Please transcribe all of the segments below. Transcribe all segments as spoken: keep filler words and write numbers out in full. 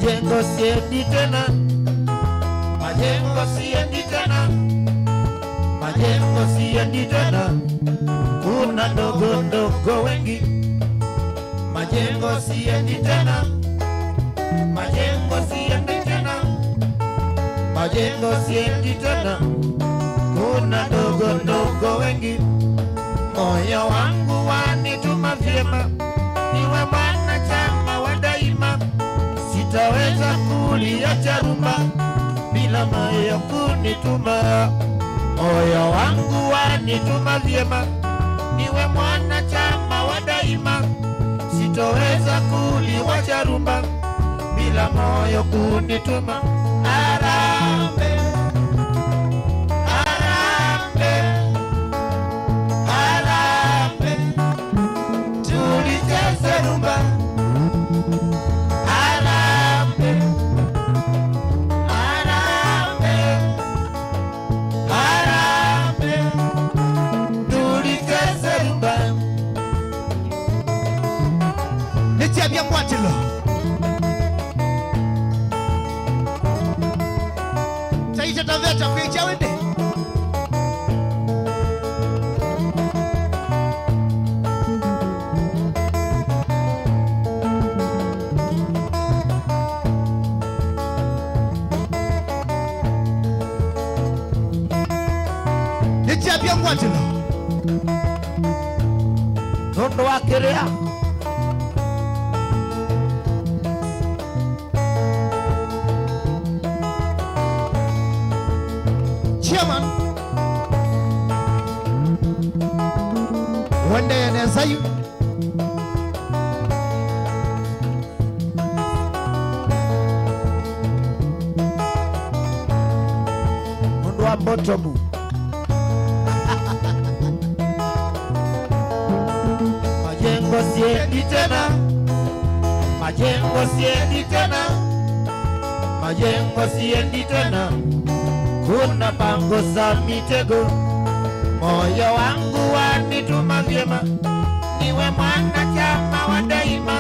Majengo siendi tena, majengo siendi tena, majengo siendi tena, kuna ndogo ndogo wengi. Majengo siendi tena, majengo siendi tena, majengo siendi tena, kuna ndogo ndogo wengi. Moyo wangu wanituma vyema, niwe mwanachama wa daima. Sitaweza kuliacha rumba bila moyo kunituma. Moyo wangu wanituma vyema, niwe mwanachama wa daima. Sitaweza kuliwacha rumba bila moyo kunituma. Harambee, harambee, harambee. Tulicheze rumba. Harambee. Harambee. Harambee. Tulicheze rumba. Nĩkyavya ngwatĩlo. Taita taveta kwĩkya wĩndĩ. Nĩkyavya ngwatĩlo. Nũndũ wa kĩrĩa. Chairman, ũendee nesa yu. Mũndũ wa mbotomu. Majengo siendi tena, majengo siendi tena, majengo siendi tena, kuna pango za mitego. Moyo wangu wanituma vyema, niwe mwanachama wa daima.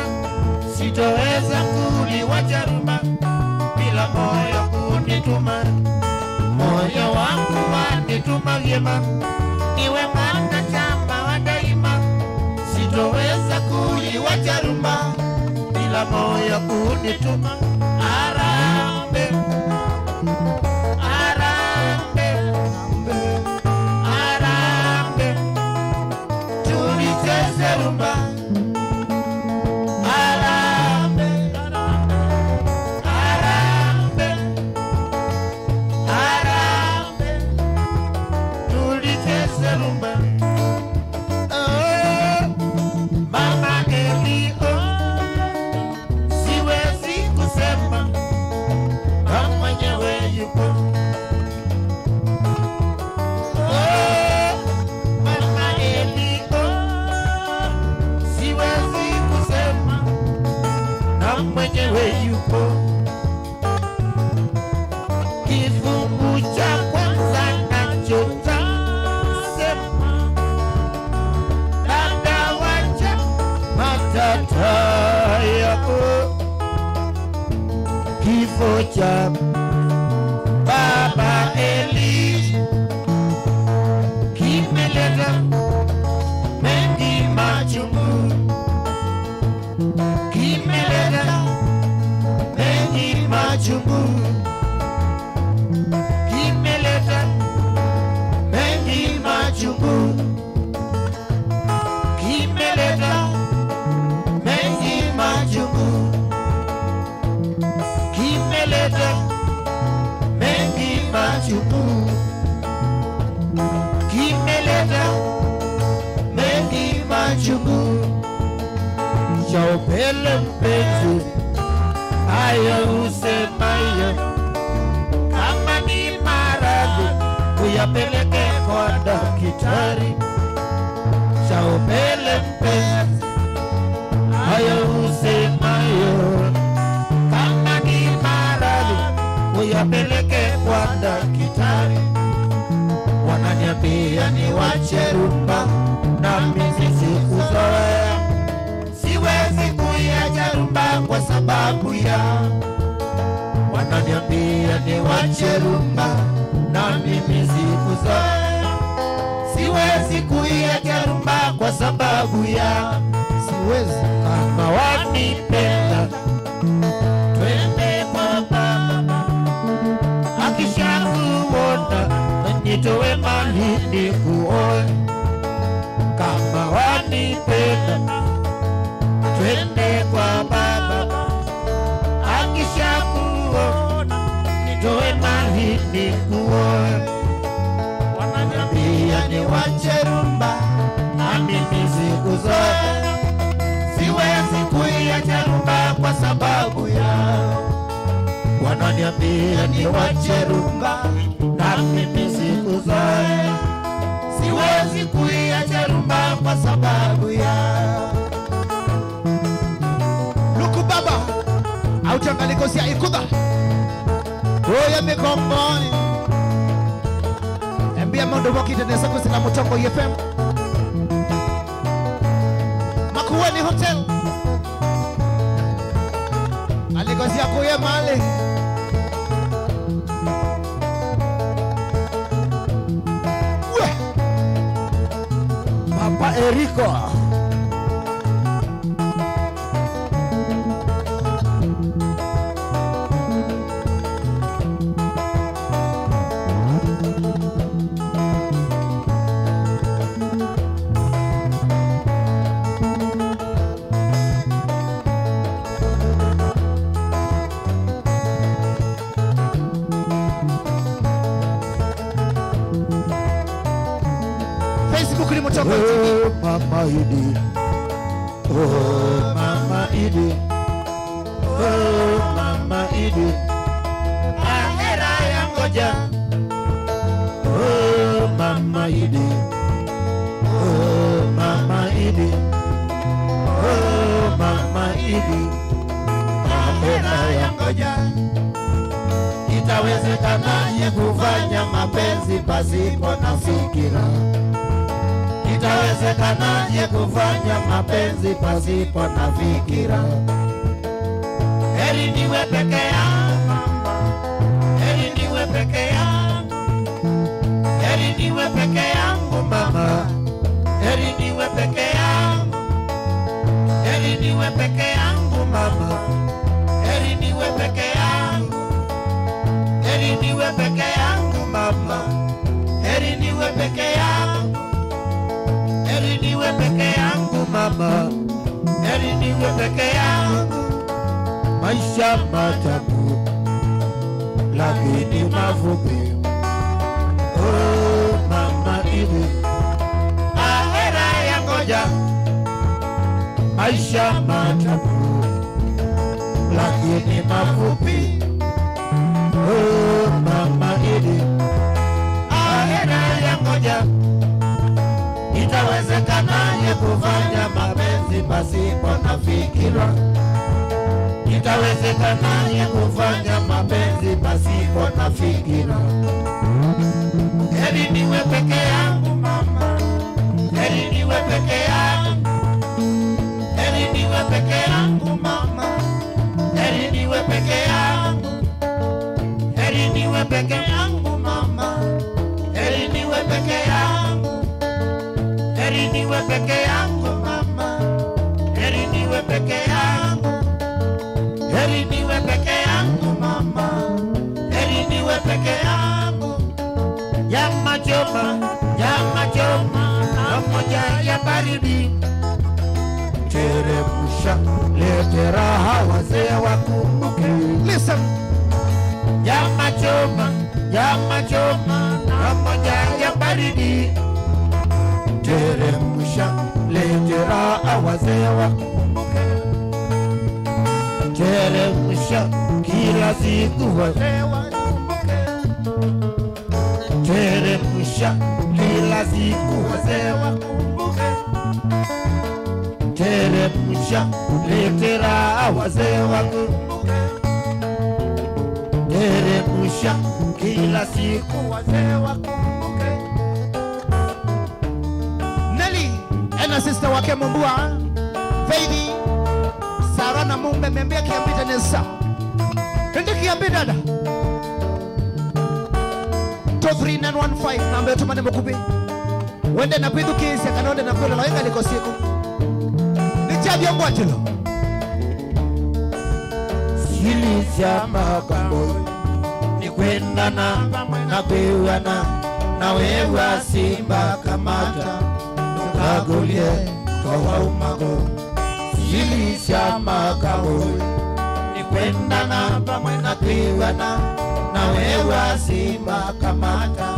Sitoweza kuliwacha rumba bila moyo kunituma. Moyo wangu wanituma vyema, niwe mwanachama wa daima. Sitoweza kuliwacha rumba bila moyo kunituma. Harambee, harambee, harambee. Tulicheze rumba. Harambee, harambee, harambee. Tulicheze rumba. Oh, Mama Eli, oh, siwezi kusema, Baba mwenyewe yupo. Oh, Mama Eli, oh, siwezi kusema, na mwenyewe yupo. Kifungu cha kwanza nachotasema, dada, wacha matata yako. Kifo cha Baba Eli kimeleta mengi machungu, kimeleta mengi machungu, kimeleta mengi machungu, kimeleta mengi machungu, kimeleta mengi machungu, kimeleta mengi machungu. Cha upele mpenzi, hayo usemayo, kama ni maradhi, uyapeleke kwa daktari. Cha upele mpenzi, hayo usemayo, kama ni maradhi, uyapeleke kwa daktari. Wananiambia niwache rumba, nami sikuzoea. Siwezi kuiacha rumba kwa sababu ya Pia niwache rumba, na mimi sikuzoea. Siwezi kuiacha rumba kwa sababu ya siwezi. Kama wanipenda, twende kwa baba. Akishakuona, nitoe mali nikuoe. Kama wanipenda, twende kwa baba. Akishakuona, nitoe mali nikuoe. Wananiambia niwache rumba, na mimi sikuzoea. Siwezi kuiacha rumba kwa sababu yao. Wananiambia niwache rumba, na mimi sikuzoea. Siwezi kuiacha rumba kwa sababu yao. Luku baba, autangaliko sia ikutha. Oya mikomboni. Embia maũndũ mokĩte nesa kwĩsĩla Mũtongoi F M. Makueni Hotel. Alikosia kuya mali. We. Papa Eriko. Facebook ni Mũtongoi T V. Oh, Mama Idi. Oh, Mama Idi. Oh, Mama Idi. Ahera ya ngoja. Oh, Mama Idi. Oh, Mama Idi. Oh, Mama Idi. Ahera ya ngoja. Itawezekanaje kufanya mapenzi pasipo na fikira? Itawezekanaje kufanya mapenzi pasipo na fikira? Heri niwe peke yangu, heri niwe peke yangu, heri niwe peke yangu, mama. Heri niwe peke yangu, heri niwe peke yangu, mama. Heri niwe peke yangu, heri niwe peke yangu, mama. Heri niwe peke yangu, heri niwe peke yangu, mama. Heri niwe peke yangu. Maisha matamu, lakini mafupi. Oh, Mama Idi. Ahera ya ngoja. Maisha matamu, lakini mafupi. Oh, Mama Idi. Ahera ya ngoja. Itawezekanaje kufanya mapenzi pasipo na fikira? Itawezekanaje kufanya mapenzi pasipo na fikira? Heri niwe peke yangu, mama. Heri niwe peke yangu. Heri niwe peke yangu, mama. Heri niwe peke yangu. Heri niwe peke yangu, mama. Heri niwe peke yangu. Heri niwe peke yangu, mama. Heri niwe peke yangu. Heri niwe peke yangu, mama. Heri niwe peke yangu. Nyama choma, nyama choma, na moja ya baridi. Teremsha, lete raha, wazee wakumbuke. Listen. Nyama choma, nyama choma, na moja ya baridi. Teremsha, lete raha, wazee wakumbuke. Teremsha, kila siku wazee wakumbuke. Teremsha, kila siku wazee wakumbuke. Teremsha, lete raha, wazee wakumbuke. Teremsha, kila siku wazee wakumbuke. Nelly, ena sister wake Mumbua, Faith, Sarah na Mumbe, membea kiambite nesa. Ende kiambi dada. Two three nine one five, namba ĩtũmane mũkuvĩ. Wende na kwĩthukĩĩsya kana wende na kwĩlola wĩ ngalĩko syĩkũ? Nĩ kyavya ngwatĩlo. Sili sya makamboi nĩ kwendana na kwĩw'ana, na wewa simba kamata, ndũkakũlye kwa waumako. Sili sya makamboi nĩ kwendana vamwe na kwĩw'ana, na wewa simba kamata,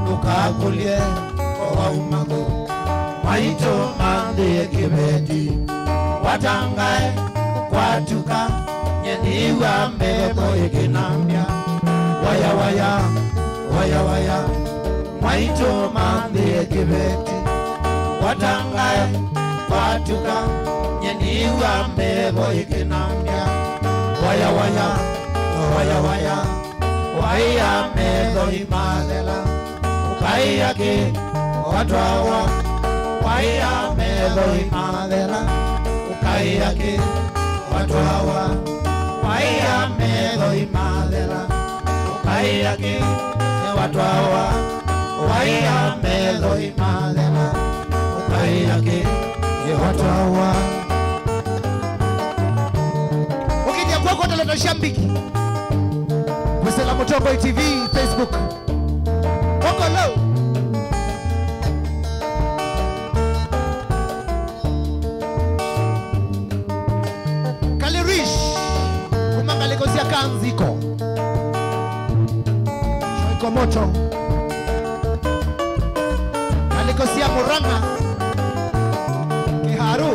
ndũkakũlye kwa waumako. Mwaitũ manthĩe kĩveti, watangae kwatuka, nyeniwa mbevo ĩkĩnambya, waya, waya, waya, waya. Mwaitũ manthĩe kĩveti, watangae kwatuka, nyeniwa mbevo ĩkĩnambya, waya, waya, waya, waya. Waia metho imathela, ũkaia kĩ watwawa? Waia metho imathela, ũkaia kĩ watwawa? Waia metho imathela, ũkaia kĩ watwawa? Waia metho imathela, ũkaia kĩ watwawa? Ũkĩthya kw'oko ndeleta sya mbiki. Kwĩsĩla Mũtongoi T V Facebook. Kokolo. Kalirish. Kuma ngalĩko sya Kanziko. Shoiko moto. Ngalĩko sya Murang'a. Kĩharu.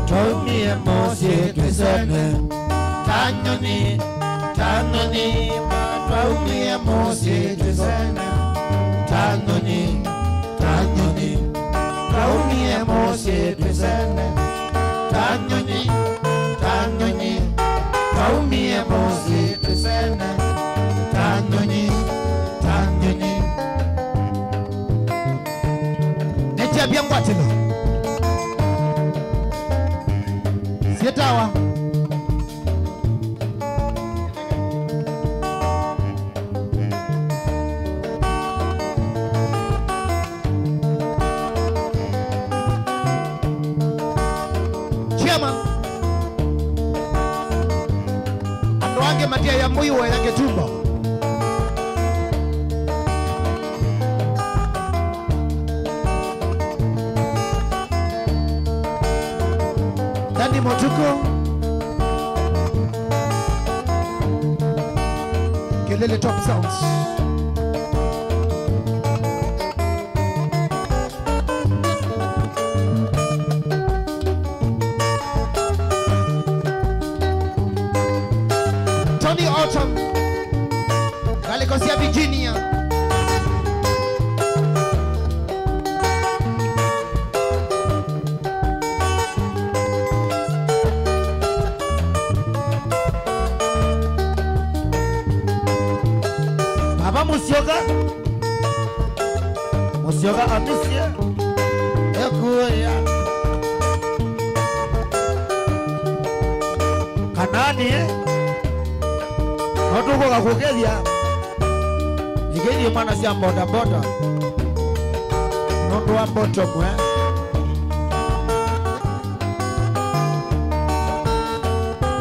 Twaumie mũsyĩ twĩsene, ta nyoni, ta nyoni, twaumie mũsyĩ twĩsene, ta nyoni, ta nyoni, twaumie mũsyĩ twĩsene, ta nyoni, ta nyoni, twaumie mũsyĩ twĩsene, ta nyoni, ta nyoni. Nĩkyavya ngwatĩlo syĩtawa. Chairman, andũ angĩ matiaĩa mũi woya kĩtumbo. Dani Motuko. Kelele Top Sounds. Tony Autumn. Ngalĩko sya Virginia. Baba Musyoka, Musyoka amisye ekuya Kanani, no tũkũka kũkethya. Ĩkĩthie mwana sya bodaboda nũndũ wa mboto mwe.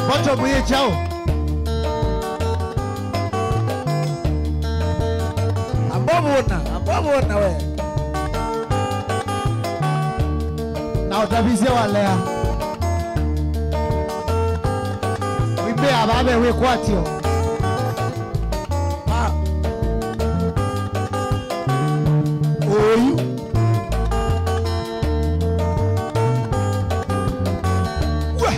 Mboto mwe yĩ kyaũ? Ambovũna, ambovũna we. Na ũtavisye walea. Wĩmbĩa vave wĩkwatyo. Ah. Ũyu. We.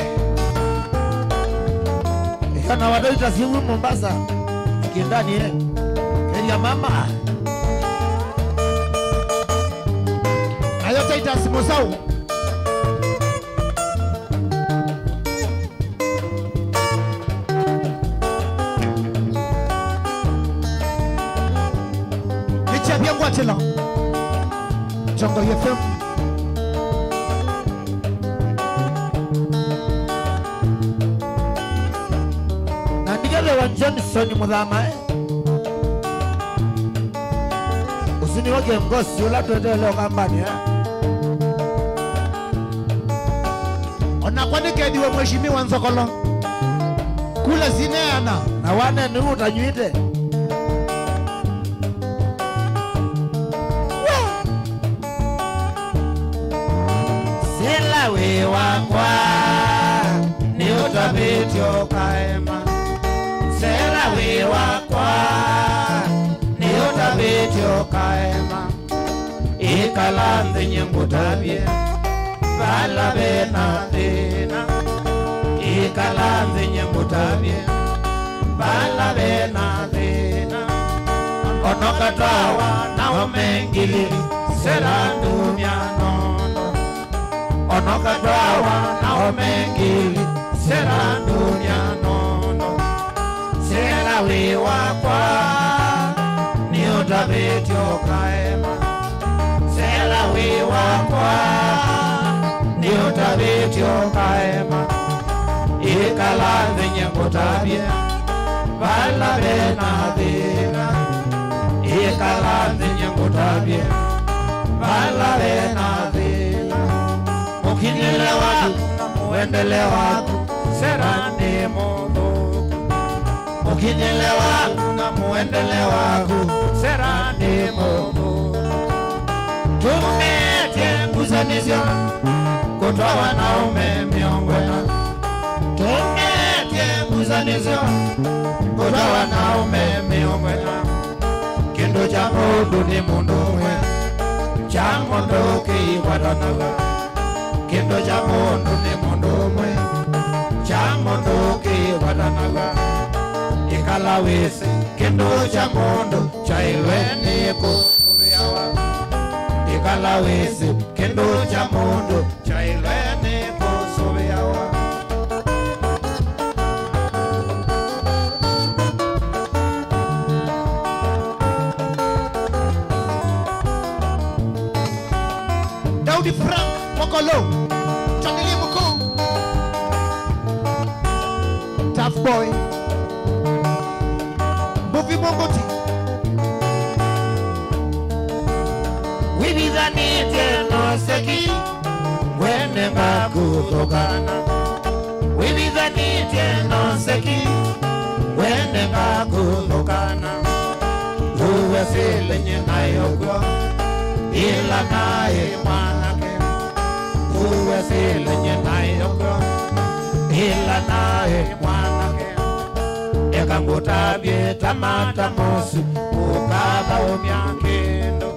Ĩkana wataita sivu Mombasa. Ikindani, eh. Kenya mama. Nayo Titus Musau. Nĩkyavya ngwatĩlo. Jongo F M. Johnson Mũthamae. Ũsu nĩwe kĩongosi ũla tweteele Ũkambanĩ, eh? O nakwa nĩkethiwe Mheshimiwa Nzokolo. Kula sineana, na wanene ũtanyw'ĩte. Sela wĩ wakwa, nĩ ũtavĩtye ũkaema. Sela wĩ wakwa, nĩ ũtavĩtye ũkaema. Ĩkala nthĩ nyie ngũtavye vala ve na thĩna. Ĩkala nthĩ nyie ngũtavye vala ve na thĩna. Onoka twawa na ũme ngili, sela ndumya nono. Onoka twawa na ũme ngili, sela ndumya nono. Sela wĩ wakwa, nĩ ũtavĩtye ũkaema. Sela wĩ wakwa, nĩ ũtavĩtye ũkaema. Ĩkala nthĩ nyie ngũtavye vala ve na thĩna. Ĩkala nthĩ nyie ngũtavye vala ve na thĩna. Mũkinyĩle waku na mũendele waku, sera nĩ mũthũku. Mũkinyĩle waku na mũendele waku, sera nĩ mũthũku. Tũmĩtye ngusanĩsyo kũtwawa na ũme mĩongo ĩna. Tũmĩtye ngusanĩsyo kũtwawa na ũme mĩongo ĩna. Kĩndũ kya mũndũ nĩ mũndũ ũmwe, kya mũndũ kĩikwatanaga. Kĩndũ kya mũndũ nĩ mũndũ ũmwe, kya mũndũ kĩikwatanaga. Ĩkala wĩsĩ kĩndũ kya mũndũ kyaĩlwe nĩ kũsũvĩawa. Ĩkala wĩsĩ kĩndũ kya mũndũ kyaĩlwe nĩ kũsũvĩawa. Daudi Frank Mokolo, Chaneli Mkuu, Tough Boy, Mbuvi Munguti. Wĩvithanĩtye na ũseki, ngwene ngakũthũkana. Wĩvithanĩtye na ũseki, ngwene ngakũthũkana. Uwe sĩlenye nayo kw'o, ĩla naĩ mwanake. Uwe sĩlenye nayo kw'o, ĩla naĩ mwanake. Eka ngũtavye ta mata mosu, ũkathaũmya kĩndũ.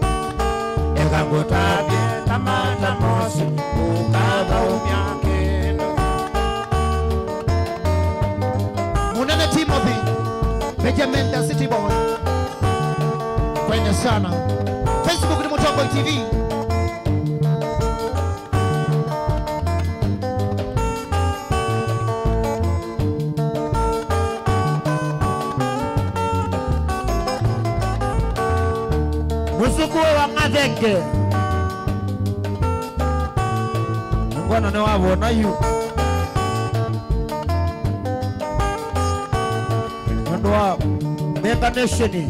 Eka ngũtavye ta mata mosu, ũkathaũmya kĩndũ. Munene Timothy, Benjamin the City Boy. Kwende sana. Facebook nĩ Mũtongoi T V. Mũsuku wa Ng'athenge. Ngwano nĩwavona yu. Nũndũ wa menganĩshoni.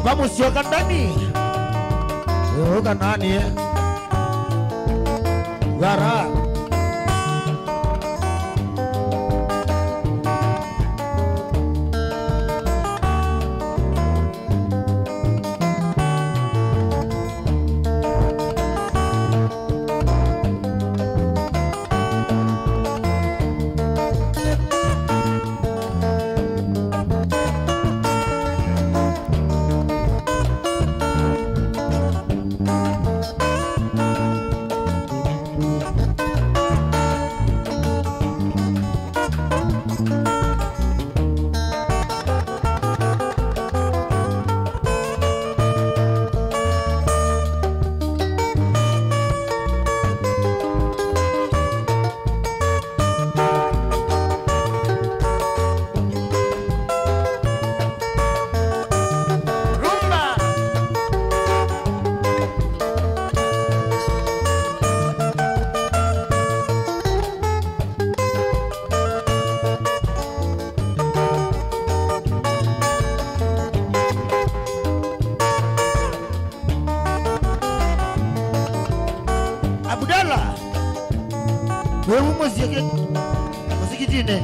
Papa mũsyoka ndani. Ũka nanie. Gara. Ala, wĩ ũ mũsyĩ kĩ-, mũsikitinĩ?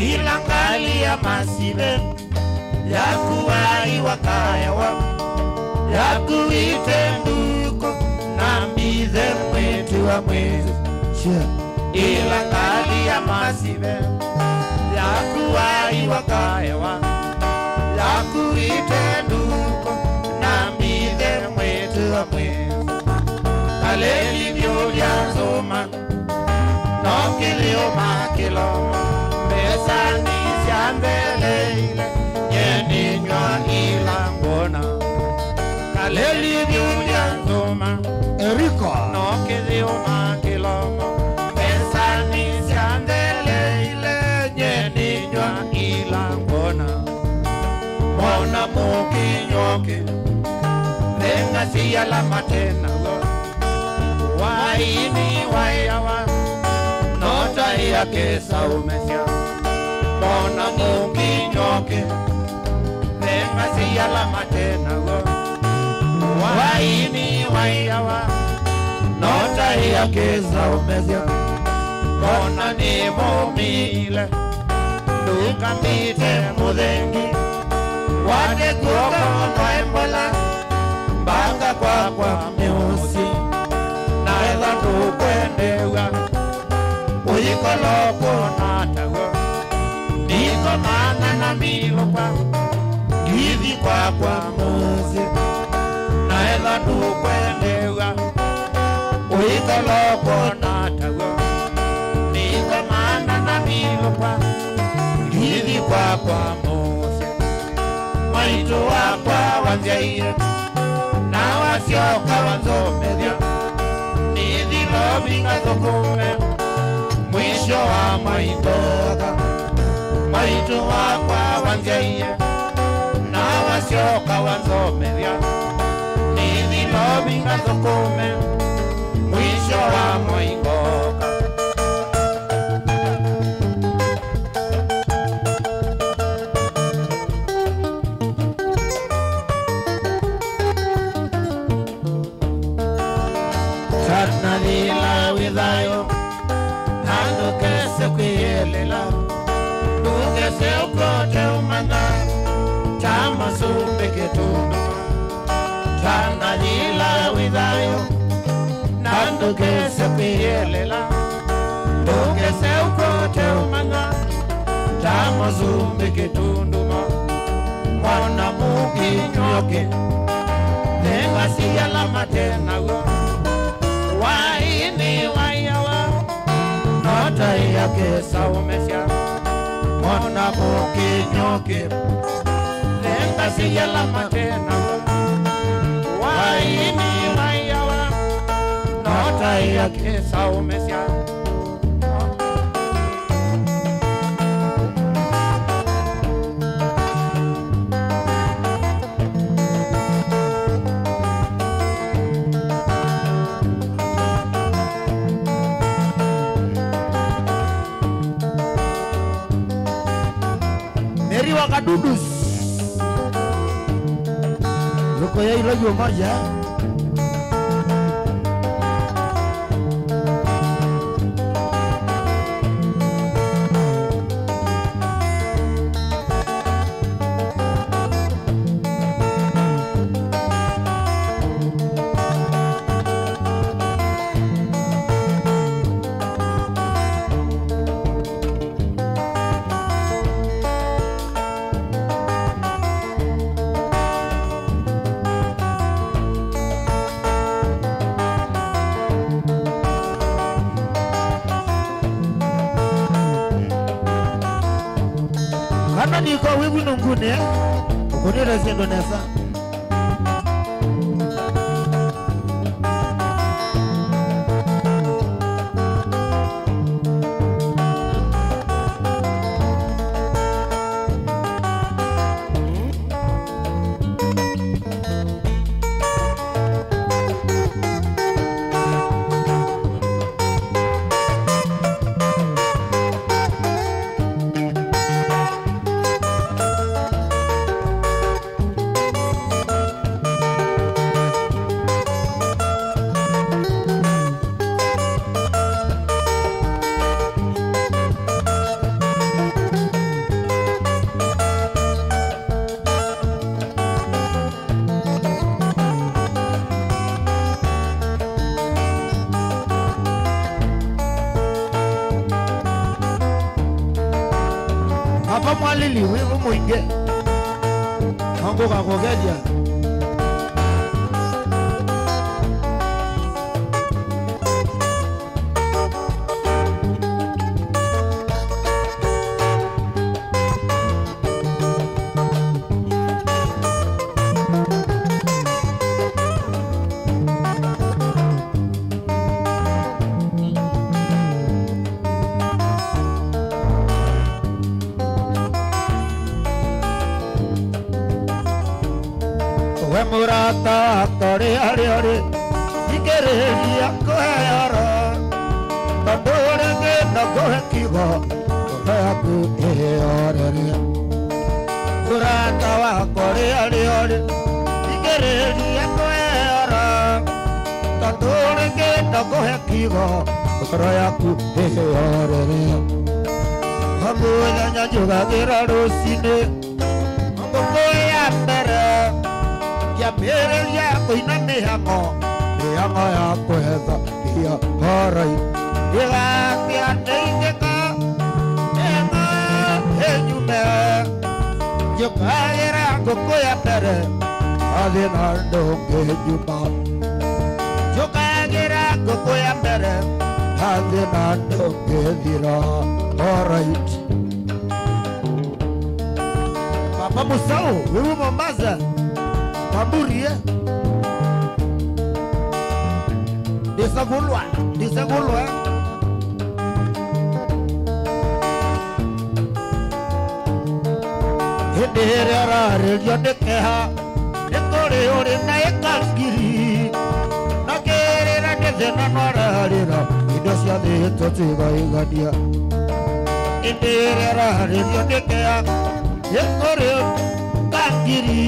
Ĩla ngalĩ ya masiveni yakuaiwa kaewa, yakuĩte nduko na mbithe mwĩĩtu wa mwĩĩ. Sure. Ĩla ngalĩ ya masiveni yakuaiwa kaewa, yakuĩte nduko na mbithe mwĩĩtu wa mwĩĩ. Kaleli vyũlya nzũma, no kĩthĩo makĩlo, mbesanĩ syantheleile, nye nĩnyw'a ila ngwona. Kaleli vyũlya nzũma, Eriko. No kĩthĩo makĩlo, mbesanĩ syantheleile, nye nĩnyw'a ila ngwona. Mwana mũkĩnyokĩ, nengasi ala mate naw'o. Waini waiawa, no taĩ akĩsaũmĩsya. Mwana mũkĩnyokĩ, nengasi ala mate naw'o. Waini waiawa, no taĩ akĩsaũmĩsya. Mwana nĩmũmile. Ndũkambĩte mũthengi, wate kw'oko twae mbola, mbanga kwakwa mĩũsĩ, na ethwa ndũkwendeew'a, ũyĩkala ũkwona taw'o. Nĩkomana na milũkwa, ngithi kwakwa mũsyĩ, na ethwa ndũkwendeew'a, ũyĩkala ũkwona taw'o. Nĩkomana na milũkwa, ngithi kwakwa mũsyĩ. Mwaitũ wakwa wanzyaie, na wasyoka wanzomethya. Nĩthi lovi ngathũkũme, mwisho wa mwai ngoka. Mwaitũ wakwa wanzyaie, na wasyoka wanzomethya. Nĩthi lovi ngathũkũme, mwisho wa mwai ngoka. Tanalila wĩ thayũ, na ndũkese kwĩyĩlĩla. Ndũkese ũkote ũmanya, ta mũsumbĩ kĩtunduma. Tanalila wĩ thayũ, na ndũkese kwĩyĩlĩla. Ndũkese ũkote ũmanya, ta mũsumbĩ kĩtunduma. Mwana mũkĩnyokĩ, nengasi ala mate naw'o. Waini waiawa, no taĩ akĩsaũmĩsya. Mwana mũkĩnyokĩ, nengasi ala mate naw'o. Waini waiawa, no taĩ akĩsaũmĩsya. Mary wa Kadudus. Loko ya ilo yo moja. Wĩvu nũngũnĩe, ũkũnĩte syĩndũ nesa. Ava mwalili wĩvo mũingĩ, nongũka kũkethya. We mũrata wakwa, ũrĩa ũrĩ, thikĩrĩria ngũhe ũhoro, tondũ rĩngĩ no ngũhe kiugo, ngoro yaku ĩhorere. Mũrata wakwa, ũrĩa ũrĩ, thikĩrĩria ngũhe ũhoro, tondũ rĩngĩ no ngũhe kiugo, ngoro yaku ĩhorere. O mũthenya njũkagĩra rũcinĩ, ngũkũ ya mbere, ngĩambĩrĩria kũina mĩhang'o, mĩhang'o ya kwetha ihorai. Ndĩgatĩa nĩingĩka, mĩhang'o ĩnyume. Njũkagĩra ngũkũ ya mbere, athĩ na ndũngĩnyuma. Njũkagĩra ngũkũ ya mbere, athĩ na ndũngĩthira. Alright. Papa Musau, wĩu Mombasa, Mamburi, eh? Ndisagulwa, ndisagulwa. Hĩndĩ ĩrĩa ararĩrio nĩ kĩeha, nĩ kũrĩ ũrĩ na ĩka ngiri. Na kĩrĩra nĩ thĩna no ararĩra, indo cia thĩ tũtigaigania. Hĩndĩ ĩrĩa ararĩrio nĩ kĩeha, nĩ kũrĩ ĩka ngiri.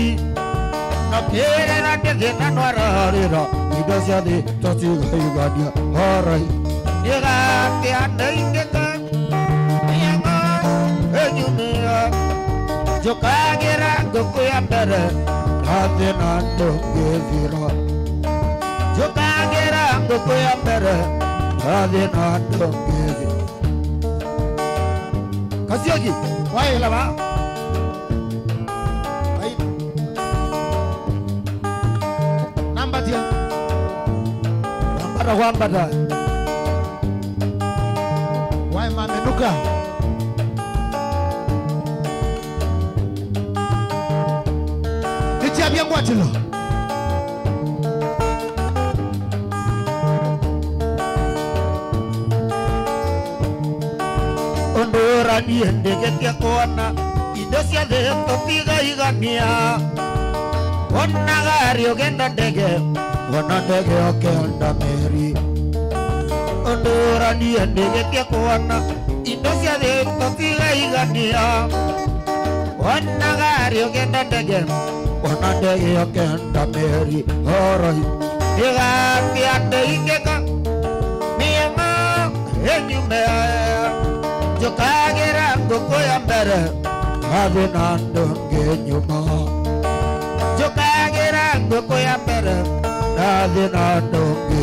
Na kĩrĩra nĩ thĩna no ararĩra, indo cia thĩ tũtigaigania. Alright. Nĩgatĩa nĩingĩka, mĩhang'o ĩnyumĩra. Njũkagĩra ngũkũ ya mbere, athĩ na ndũngĩthira. Njũkagĩra ngũkũ ya mbere, athĩ na ndũngĩthira. Kasioki, waĩla va? Ai. Nambatia. Wambata, wambata. Waĩ mamenuka. Nĩkyavya ngwatĩlo. Ũndũ ũra niĩ ndĩkĩtie kwona, indo sya thĩ tũtigaigania. Wona ngarĩ ũkenda ndege, wona ndege ũkenda meri. Ũndũ ũra niĩ ndĩkĩtie kwona, indo sya thĩ tũtigaigania. Wona ngarĩ ũkenda ndege, wona ndege ũkenda meri. Alright. Nĩgatĩa nĩingĩka, mĩhang'o ĩnyume. Njũkagĩra ngũkũ ya mbere, athĩ na ndũngĩnyuma. Njũkagĩra ngũkũ ya mbere, athĩ na ndũngĩ.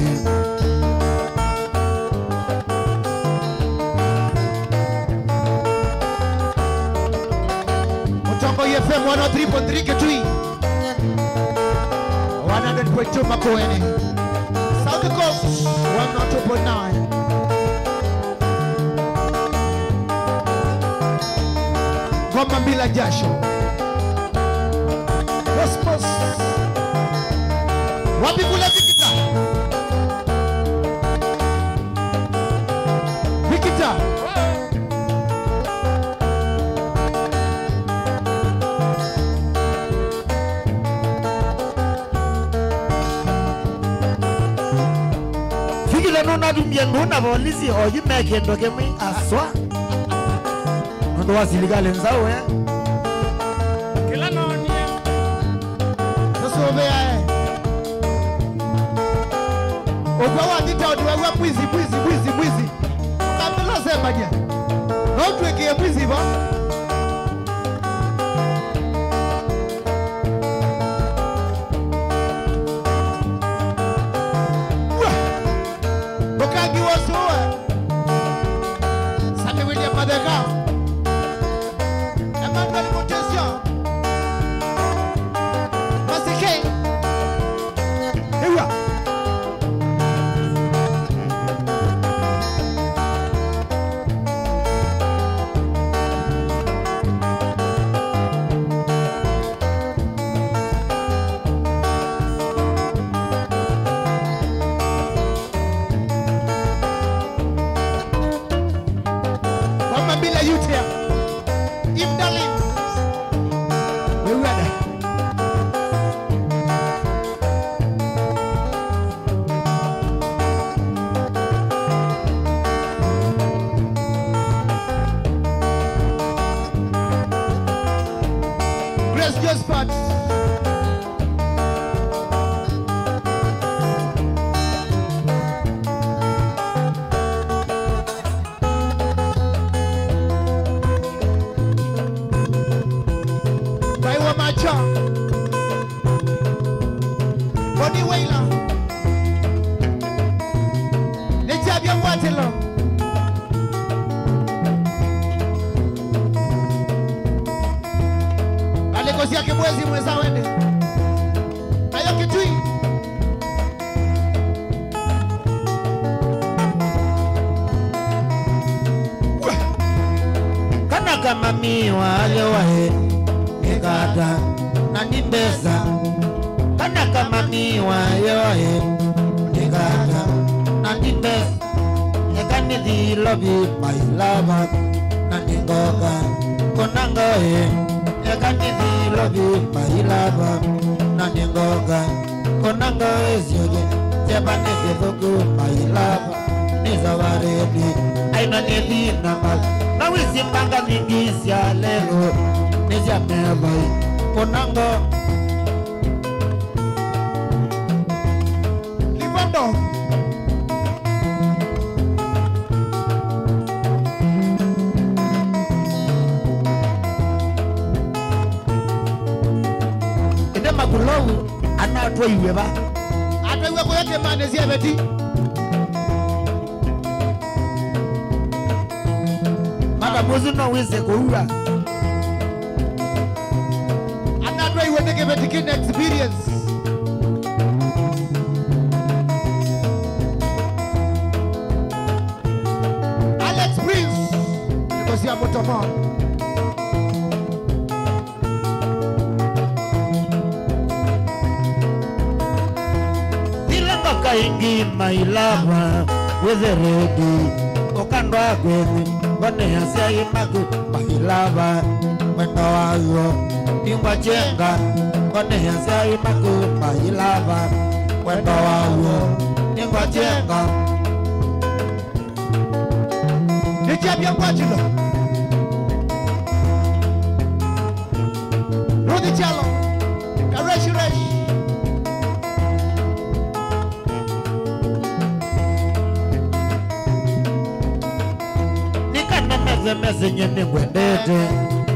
Mũtongoi F M one oh three point three Kitui, one hundred point two Makueni, South Coast, one oh two point nine. Ngoma Mama bila jasho. Cosmos. Wapi kule Vikita? Vikita. Vikita nũnatumie ndũ na volisi oyu me kĩndũ kĩmwe aswa. Nũndũ wa silikalĩ nzaũ, eh? Kĩla noonie. Tũsũvĩae. Ũkw'a wathi taoni waw'a mwizi, mwizi, mwizi, mwizi. Ũkambĩla ũsembany'a. No ũtw'ĩkĩe mwizi vo. W'a! Ndũkangiwe ũsũe. Samĩwĩlye matheka. Emmanuel Mutesio. Masike. Ĩw'a. Mama bila yutia. Imdalin. Wewada. Grace Josephat. Vai wa macha. Boni Wailer. Nĩkyavya ngwatĩlo. Ngalĩko sya Kĩbwezi mwĩsa wende. Nayo Kitui. Kana kamamiwa yoe nĩ kata na nĩ mbesa. Kana kamamiwa yoe nĩ kata na nĩ mbesa. Eka nĩthi lovi mailava na nĩngoka. Kũna ngoe. Eka nĩthi lovi mailava na nĩngoka. Kũna ngoe syothe. Kyeva nĩ kĩthũku mailava. Nĩ savarĩnĩ, aina nĩ thĩna mbaka. Na wĩsĩ mbanga nyingĩ sya lelũ, nĩ sya mevai. Kũna ngo. Livondo. Ĩte makulovu anatwaiwe va? Atwaiwe kũya kĩmanĩ sya veti. Madam ũsu no wĩse kũua. Anatwaiwe nĩ kĩveti kĩna experience. Alex Prince, nĩko sya mũtomo. Ila mbaka ingĩ mailava wĩthe ready, ũkandwa kwĩthĩ, ngoneasya imaku mailava, wendo waw'o, ningwa kyenga, ngoneasya imaku mailava, wendo waw'o, ningwa kyenga. Nĩkyavya ngwatĩlo. Ruthi Kyalo. Kareshi reshi. Nĩkana mese mese nye nĩngwendete.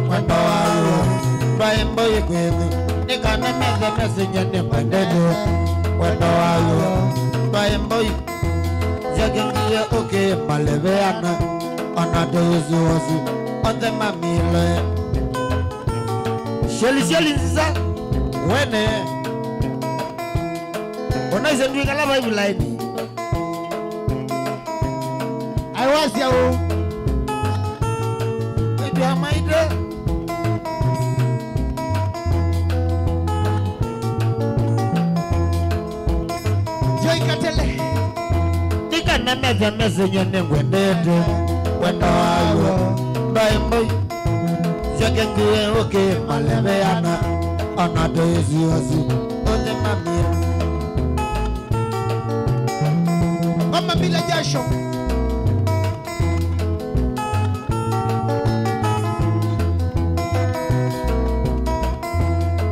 Wendo wayo. Ndwaĩ mboi kwĩthĩ. Nĩkana mese mese nye nĩngwendete. Wendo wayo. Ndwaĩ mboi. Syakengie ũkĩ maleveana, ona tũĩsĩ ũsu onthe mamile. Sheli, sheli nziza, wene. Ona ise ndwĩkala vaivu laini. Aiwasya ũ. Ĩtwa maitũ. Tele. Nĩ kana methya mesenye nĩngwendete wendo wayo. Mbaĩ mboi syake ngie ũkĩmaleveana, ona tũisiosi ũthimamie. Ngoma bila jasho.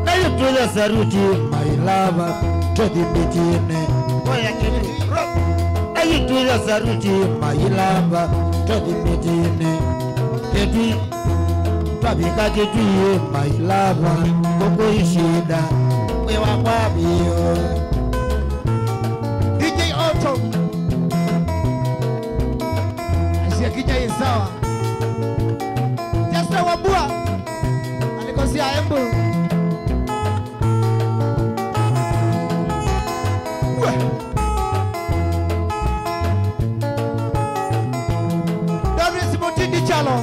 Nayo tuya saruti, my lover, tũthi mĩtĩnĩ. Oya kĩtĩ. Nayo tuya saruti, my lover, tũthi mĩtĩnĩ. Kĩtĩ. Twavika Kĩtui, my lover, ngũkũ ishida, wĩ wakwa vyũ. D J Otto. Asia kinya ĩ sawa. Jasta Wambua. Alikosia Embu. Doris Mutindi Chalo.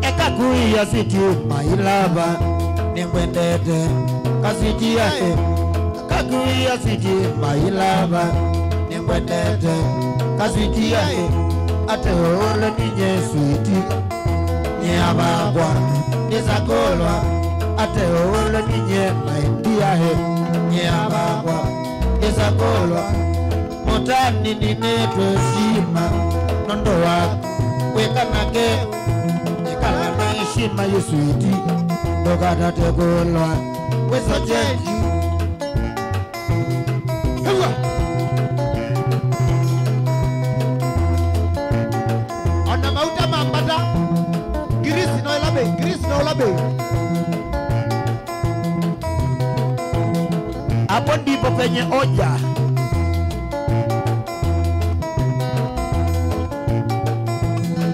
Eka kuia siti, my lover, nĩngwendete. Kasiti yae. Kakuia siti, my lover, nĩngwendete. Kasiti yae, ate ũũle ninye switi. Nyia vakwa, ndĩsakolwa, ate ũũle ninye, my dear, he. Nyia vakwa, ndĩsakolwa. Mũtani ninĩtwe sima, nũndũ waku wĩka nake. Ĩkala na heshima yu switi, ndũkatate kũlwa, wĩsocheji. Hĩwa! Ona mauta ma mbata, ngirisi no ĩla mbei, ngirisi no ũla mbei. Hapo ndipo penye hoja.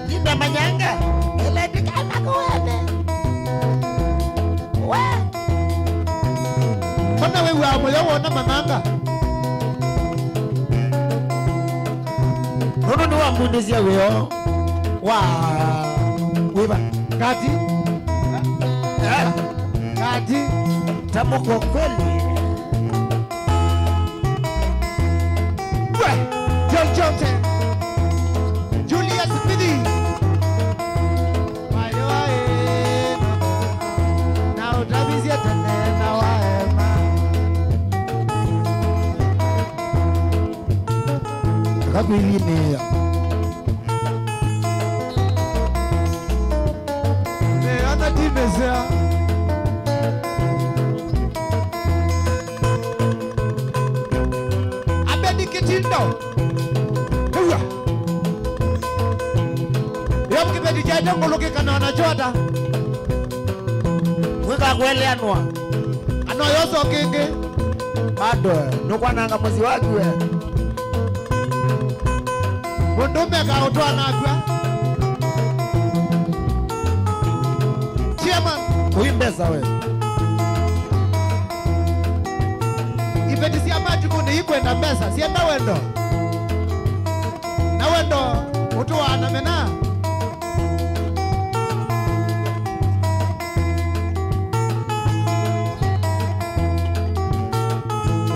Nĩndamanyanga, ĩla ndikana kũwene. We. Kana wĩw'aa mũyo wona mang'anga? Nũndũ nĩwambundĩsya wĩoo wa wĩva? Kati. Eh? Kati. Tamko kweli. We, John Jote. Julius Mbidi. Wayo waĩ, na ũtavisye tene na waema. Akakwĩlinĩĩa. Nĩ ana ti mĩsea. Abedi Kĩtindo. Ĩw'a. Yo kĩveti kyaete ngũlũ kĩkana na Joata. Mwĩka kũeleanwa. Anoyoso kĩngĩ. Bado, nũkwananga mũsyĩ waku we. Mũndũũme akaũtwaa nakw'a. Chairman. Ũi mbesa we. Iveti sya matukũnĩ ikwenda mbesa, syenda wendo. Na wendo ũtũaa na mena.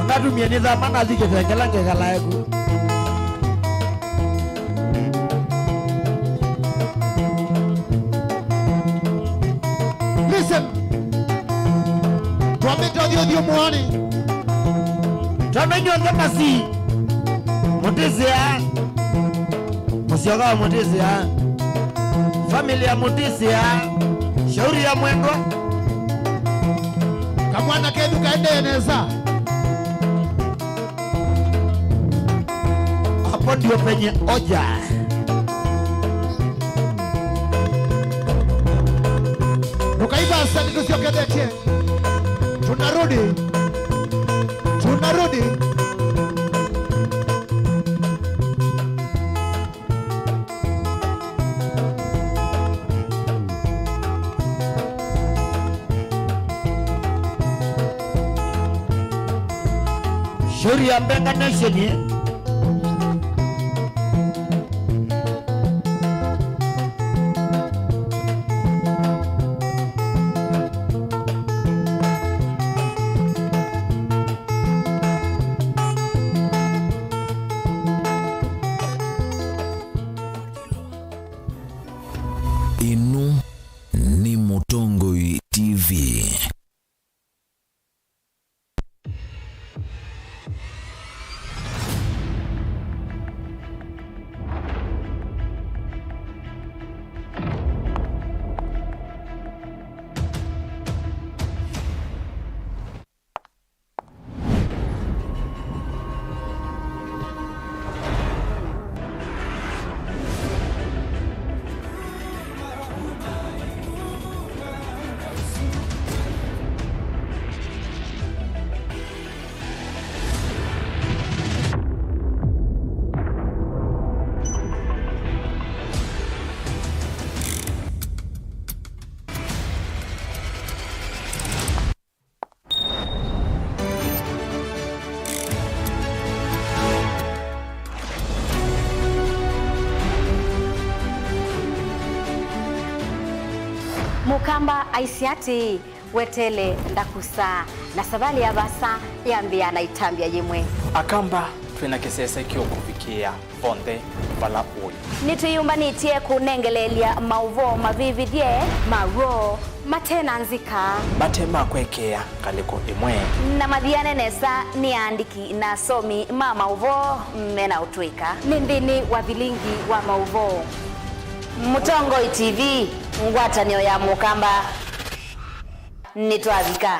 Ũnatumie nĩ thama nathi kĩtengela ngekalae ku. Listen. Twambĩte ũthyũthyũ mũonĩ. Tondũ inyuothe masi mũtĩsĩa. Mũsyoka wa mũtĩsĩa. Family ya mũtĩsĩa. Shauri ya mwendwa. Kamwana ketu kaendee nesa. Hapo ndio penye hoja. Ndũkaivasa, nĩtũsyokethetye. Tunarudi. Tunarudi. Shauri ya Mbenga Nation, eh? Ĩno nĩ Mũtongoi T V. Mũkamba aisye atĩĩ, "Weteele ndakusa," na savalĩ ya vaasa yambĩĩa na ĩtambya yĩmwe. Akamba, twĩ na kĩsese kĩũkũvikĩĩa vonthe vala ũĩ. Nĩtwĩyũmbanĩtye kũnengeleelya maũvoo mavĩvĩthye, ma w'o, mate na nzika, mate ma kwekeea ngalĩko ĩmwe, na mathiane nesa nĩ aandĩki na asomi ma maũvoo me na ũtũĩka. Nĩ nthĩnĩ wa vilingi wa maũvoo. Mũtongoi T V, ngwatanĩo ya Mũkamba. Nĩtwavika.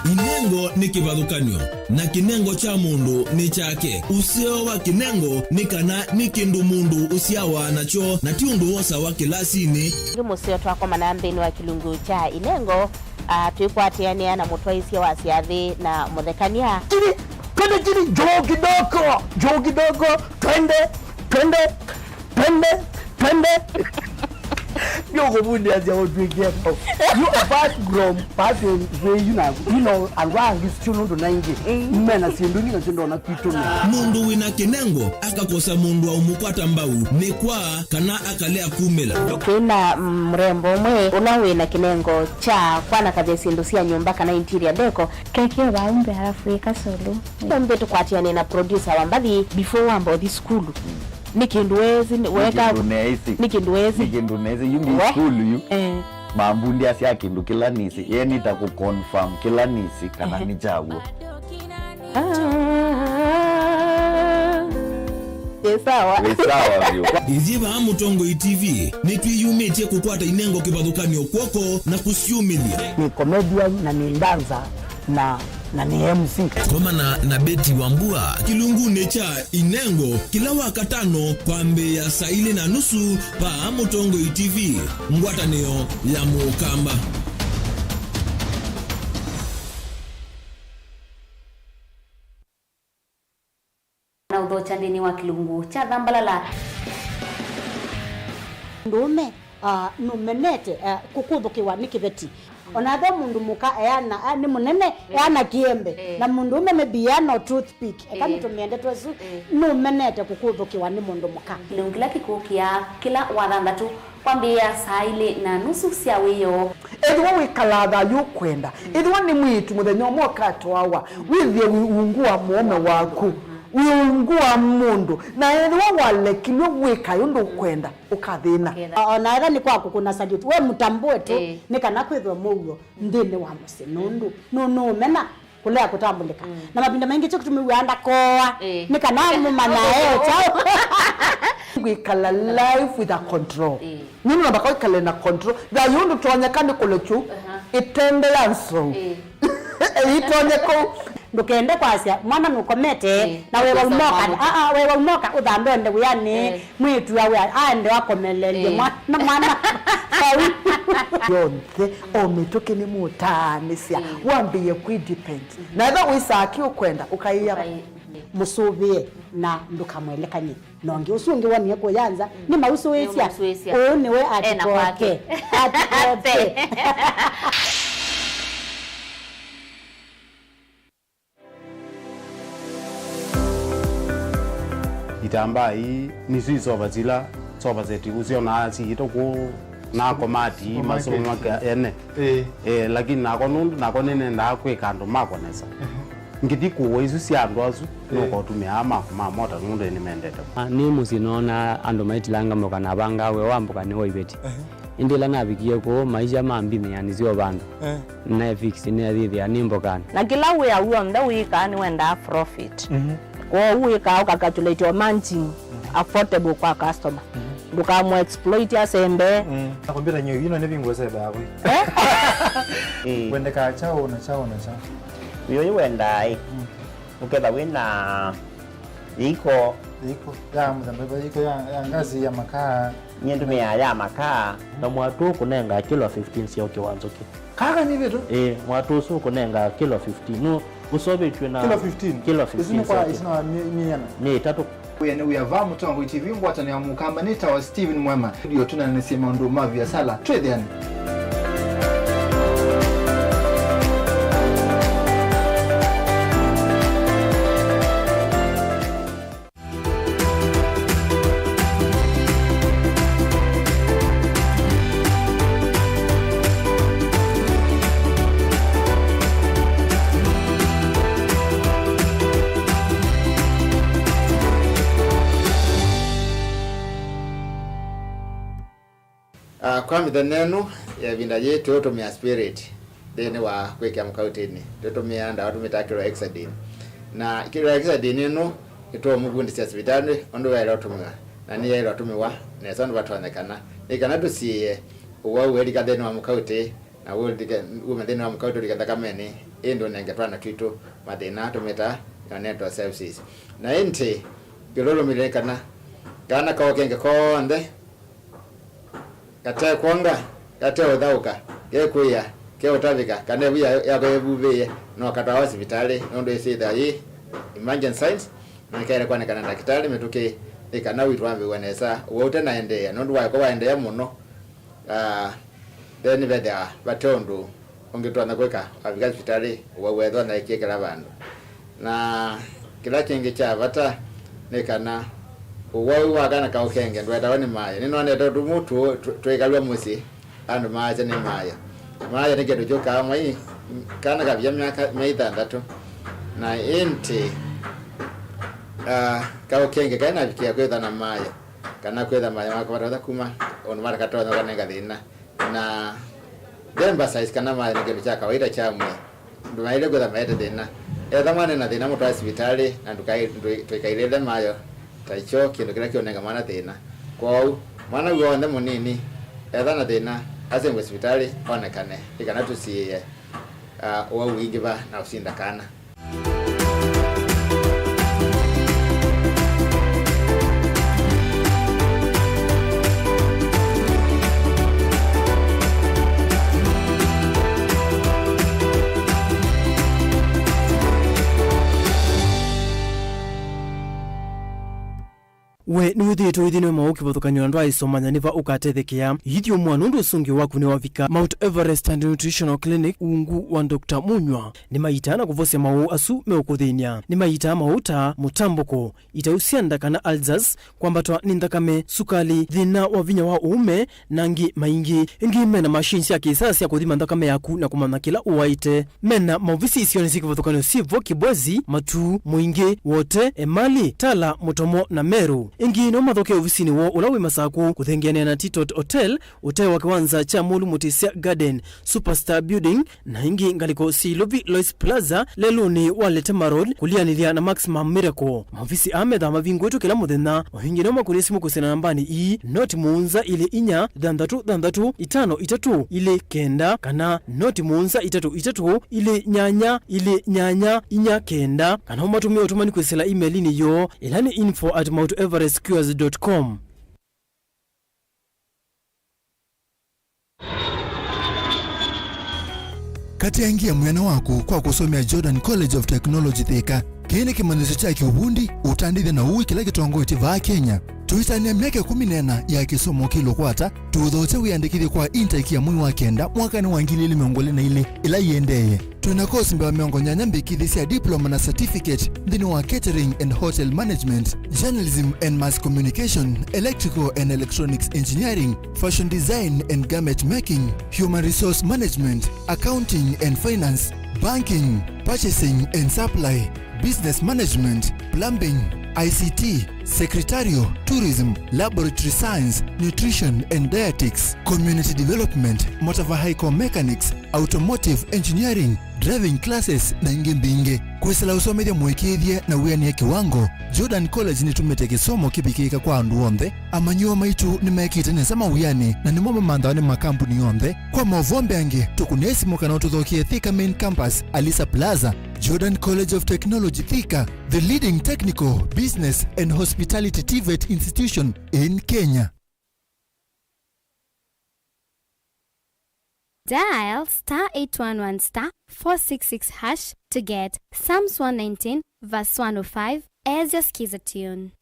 Inengo nĩ kĩvathũkany'o, na kĩnengo kya mũndũ nĩ kyake. Ũseo wa kĩnengo nĩ kana nĩ kĩndũ mũndũ ũsyawa nakyo, na ti ũndũ wosawa kĩlasinĩ. Ĩngĩ mũseo twakomana nthĩnĩ wa kĩlungu kya inengo, a, twĩkwatĩanĩa na mũtwaĩsya wa syathĩ na mũthekany'a. Chini, twende chini, juu kidogo, juu kidogo, twende, twende. Twende, twende. Nĩũkũvundĩasya ũtw'ĩkie kau. You apart from pathway yu naku, you know, andũ angĩ sio nũndũ na ingĩ. Mm. Mena syĩndũ ingĩ nasyo ndona kwitũ nĩ. Mũndũ wĩna kĩnengo akakosa mũndũ wa ũmũkwata mbau, nĩ kwa kana akalea kumĩla. Kwĩna, mm, mũrembo ũmwe ũla wĩna kĩnengo kya kwanakavya syĩndũ sya nyũmba kana interior deco. Kekeo vaumbe alafu ĩka solo. Ũmbĩ tũkwatĩane na producer wa mbathi before wamba ũthi sukulu. Nĩ kĩndũ weesĩ, nĩ weka, nĩ kĩndũ neesĩ. Nĩ kĩndũ weesĩ. Nĩ kĩndũ neesĩ. Yu nĩ we sukulu yu. Eh. Mambundĩasya kĩndũ kĩla nĩsĩ. Ye nĩta kũ confirm kĩla nĩsĩ kana, ehe, nĩ kya w'o. Ah. Ĩ sawa. Ĩ sawa vyũ. Ithyĩ vaa Mũtongoi T V, nĩtwĩyumĩtye kũkwata inengo kĩvathũkany'o kw'oko na kũsyũmĩlya. Nĩ comedian na nĩ dancer. Na, na nĩ M C. Komana na Betty Wambua kĩlungunĩ kya Inengo kĩla Wakatano kwambĩĩa saa ilĩ na nusu vaa Mũtongoi T V, ngwatanĩo ya Mũkamba. Na ũthokya nthĩnĩ wa kĩlungu kya Thambalala. Mũndũũme, ah, nũmenete, ah, kũkũthũkĩwa nĩ kĩveti. O na ethĩwa mũndũ mũka eana, ah, nĩ mũnene, ĩĩ, eana kĩembe, ĩĩ, na mũndũũme maybe eana o toothpick, eka, ĩĩ, nĩtũmĩe ndeto ĩsu, ĩĩ, nũmenete kũkũthũkĩwa nĩ mũndũ mũka. Kĩlungu kĩla kĩkũkĩa kĩla Wathanthatũ. Kwambĩĩa saa ilĩ na nusu sya wĩoo. Ethĩwa wĩkalaa thayũ ũkwenda, ethĩwa nĩ mwĩĩtu mũthenya ũmwe ũkatwawa, wĩthĩe wĩ ungu wa mũũme waku, wĩ ungu wa mũndũ, na ethĩwa walekilw'e wĩkae ũndũ ũkwenda, ũkathĩna. O na ethĩwa nĩ kwa kũkũna salute, we mũtambũe tu, ĩĩ, nĩ kana kwĩthwe mũuo nthĩnĩ wa mũsyĩ, nũndũ nũ-, nũũmena kũlea kũtambũlĩka. Mm. Na mavinda maingĩ kyo kĩtũmĩw'aa ndakoa, ĩĩ, nĩ kana mũmanya e kyaũ. Kwĩkala life with a control. Ĩĩ. Nĩ mũndũ ambaka wĩkale na control. Thayũ ndũtonyeka nĩ kũlekyu, aha, ĩtende ya nsou. Ĩĩ. Ĩitonye kũu. Ndũkende kwasya mwana nũkomete, ĩĩ, na wewa ũkosa umoka. Kwamũka. Aa, wewa umoka ũthambe ende wĩanĩ. Ĩĩ. Mwĩĩtu awe aende akomelelye, ĩĩ, mwana, mwana vau. Yonthe, o mĩtũkĩ nĩmũtaanĩsya, ĩĩ, wambĩĩe kwĩ depend. Mhm. Na ethĩwa wĩsaa kĩ ũkwenda, ũkaĩa. Ũkai-, mhm. Mũsũvĩe na ndũkamwelekany'e na ũngĩ. Ũsu ũngĩ wonie kũya nza, mm, nĩmausũĩsya. Nĩmausũĩsya. Ũũ nĩwe ena kwake. Atikoke. Atikoke. Itambaa ii nĩsyo isova sila sofa set ũsyonaa siĩtwe kũu na komati, supermarket, masomo make ene. Ĩĩ. Eh, lakini nako nũndũ nako nĩnendaa kwĩka andũ makwa nesa. Ehe. Ngĩthi kũũa isu sya andũ asu, eh, nũkotũmĩa aa maku ma mota nũndũ nĩmendete. Ah, nĩ mũsyĩ noona andũ maitilanga mboka na avangaa wĩa wa mboka nĩ wa iveti. Ehe. Ĩndĩ ĩla navikie kũũ, maisha ma mbinĩ yanisye o vandũ. Eh. Naefix neethĩthĩa nĩ mbokanĩ. Na kĩla wĩa w'onthe wĩkaa nĩwendaa profit. Mhm. Kwoou wĩkaa ũkacalculate o managing affordable kwa customer. Mhm. Ndũkamũ exploit asembe. Mm. Na kompyuta nyeũ ino nĩ vingũ sebe hapo. Eh? Eh. Wendekaa chao na chao na chao. Wĩũyũ wendaa ĩ. Mm. Ũketha wĩ na yĩiko. Yĩiko ya mũthemba, yĩiko ya, ya ngasi ya makaa. Nyie ndũmĩaa ya makaa. Na mwatũ ũkũnengaa kilo fifteen sya ũkĩ wa nzũkĩ. Kaka nĩ vitu? Ĩĩ, mwatũ ũsu ũkũnengaa kilo fifteen. Nũ ũseũvĩtw'e na kilo fifteen? Kilo fifteen. Isu nĩ kwa, isu na mi-, miana? Mia itatũ. Wĩa nĩ wĩa va Mũtongoi T V ngwatanĩo ya Mũkamba nĩ tawa Steven Mwema. Ndio tũnanĩsye maũndũ ma viasala. Twĩthĩane. Ah, kwa mĩthenya ĩno ya ĩvinda yĩĩ tũũtũmĩa spirit nthĩnĩ wa kwĩkĩa mũkautĩnĩ. Tũtũmĩaa ndawa tũmĩtaa chlorhexidine. Na chlorhexidine ĩno nĩtũũmũvundĩsya sivitalĩ ũndũ yaĩle ũtũmĩwa, na nĩyaĩle ũtũmĩwa nesa ũndũ vatonyekana. Nĩ kana tũsiĩĩe ũwau ũilika nthĩnĩ wa mũkautĩ, na ũlike, ume nthĩnĩ wa mũkautĩ ũlike nthakamenĩ, ĩndĩ ũnenge twana twitũ mathĩna tũmĩtaa neonatal sepsis. Na ĩndĩ, kĩlũlũmĩlĩle nĩ kana kana kaũkenge konthe, katekwonga, kateũthaũka, kekwĩa, keũtavĩka, kana ĩvu ya-, yako yĩvuvĩĩe, no katwawa sivitalĩ, nũndũ ĩsyĩthĩwa yĩ emergent signs, na nĩkaĩle kwanĩkana na ndakĩtalĩ mĩtũkĩ, nĩ kana witũ wambĩw'a nesa, ũwau ũtenaendeea, nũndũ waĩkwa waendeea mũno, ah, then nĩvethĩawa vate ũndũ ũngĩtonya kwĩka, wavika sivitalĩ, ũwau wethwa na ĩkĩe kĩla vandũ. Na kĩla kĩngĩ kya vata nĩ kana ũwau wa kana kaũkenge ndwetawa nĩ mayo. Nĩnonete ũtumu tu-, tu-, twĩkalw'a mũsyĩ, andũ maasya nĩ mayo. Mayo nĩ kĩndũ kyũkaa mwai, kana kavia myaka, myei thanthatũ. Na ĩndĩ, ah, kaũkenge kaĩ navikĩa kwĩtha na mayo, kana kwĩtha mayo makwa matata kuma, ũndũ matakatonya ũkanenga thĩna. Na emphasize kana mayo nĩ kĩndũ kya kawaida kya mwĩĩ. Ndũnaĩle kwĩtha maete thĩna. Etha mwana ena thĩna, mũtwae sivitalĩ, na ndũkai-, ndũi-, tũikailĩle mayo ta kyo kĩndũ kĩla kĩũnenga mwana thĩna. Kwoou, mwana w'onthe mũnini etha na thĩna, asengwe sivitalĩ, onekane, nĩ kana tũsiĩĩe, ah, ũwau ũingĩva na ũsinda kana. We nĩwĩthĩĩtwe ũithi nĩ maũũ kĩvathũkany'o na ndwaĩsomanya nĩ va ũkatethekea? Ithyũmũa nũndũ ũsũngĩo waku nĩwavika. Mount Everest and Nutritional Clinic, ungu wa Doctor Munywa, nĩmaitaa na kũvosya maũũ asu meũkũthĩny'a. Nĩmaitaa maũũ ta mũtambũko, itau sya nda kana ulcers, kwambatwa nĩ nthakame, sukali, thĩna wa vinya wa ũũme, na angĩ maingĩ. Ĩngĩ mena machine sya kĩsaa sya kũthima nthakame yaku na kũmanya kĩla ũwaĩte. Mena maovisi isionĩ syĩ kĩvathũkany'o syĩ vo Kibwezi, Matuu, Mũingĩ, Wote, Emali, Tala, Mũtomo, na Meru. Ĩngĩ no mathokee ovisinĩ woo ũla wĩ Masakũ, kũthengeanĩa na Titot Hotel, ũtaĩ wa kĩwanza kya Mũlu Mũtĩsya Garden, Superstar Building, na ĩngĩ ngalĩko syĩ Ilovi Lois Plaza, lelũnĩ wa Letema Road, kũlianĩlya na Maximum Miracle. Maovisi aa methaa mavingũĩtwe kĩla mũthenya. O ĩngĩ no makũnĩe simũ kwĩsĩla nambanĩ ii, noti mũonza ilĩ inya, thanthatũ thanthatũ, itano itatũ, ilĩ kenda, kana noti mũonza itatũ itatũ, ilĩ nyanya, ilĩ nyanya, inya kenda, kana ũmatũmĩe ũtũmani kwĩsĩla email-inĩ yoo, ĩla nĩ info at mount everest cures dot com. Kateangia mwĩana waku kwa kũsomea Jordan College of Technology Thika. Kĩĩ nĩ kĩmanyĩsyo kya kĩũvundi, ũtandĩthya na ũĩ kĩla kĩtongoetye vaa Kenya. Tũitanĩa myaka ĩkũmi na ĩna ya kĩsomo kĩlũkwata, tũũthokya wĩandĩkĩthye kwa intake ya mwei wa kenda mwakanĩ wa ngili ilĩ mĩongo ĩlĩ na ilĩ, ĩla yĩendeeye. Twĩ na kosi mbee wa mĩongo nyanya mbĩkĩthye sya diploma na certificate nthĩnĩ wa catering and hotel management, journalism and mass communication, electrical and electronics engineering, fashion design and garment making, human resource management, accounting and finance, Banking, purchasing and supply, business management, plumbing, I C T, secretarial, tourism, laboratory science, nutrition and dietetics, community development, motor vehicle mechanics, automotive engineering, driving classes, na ingĩ mbingĩ. Kwĩsĩla ũsomethya mũĩkĩĩthye na wĩanĩe kĩwango, Jordan College nĩtumĩte kĩsomo kĩvikĩĩka kwa andũ onthe. Amanyĩw'a maitũ nĩmekĩte nesa mawianĩ na nĩmo mamanthawa nĩ makambuni onthe. Kwa maũvoo mbeange, tũkũnĩe simũ kana ũtũthokee Thika Main Campus, Alisa Plaza. Jordan College of Technology Thika, the leading technical, business and hospitality TVET institution in Kenya. Dial star eight one one star four six six hash to get Psalms one nineteen verse one oh five as your Skiza tune.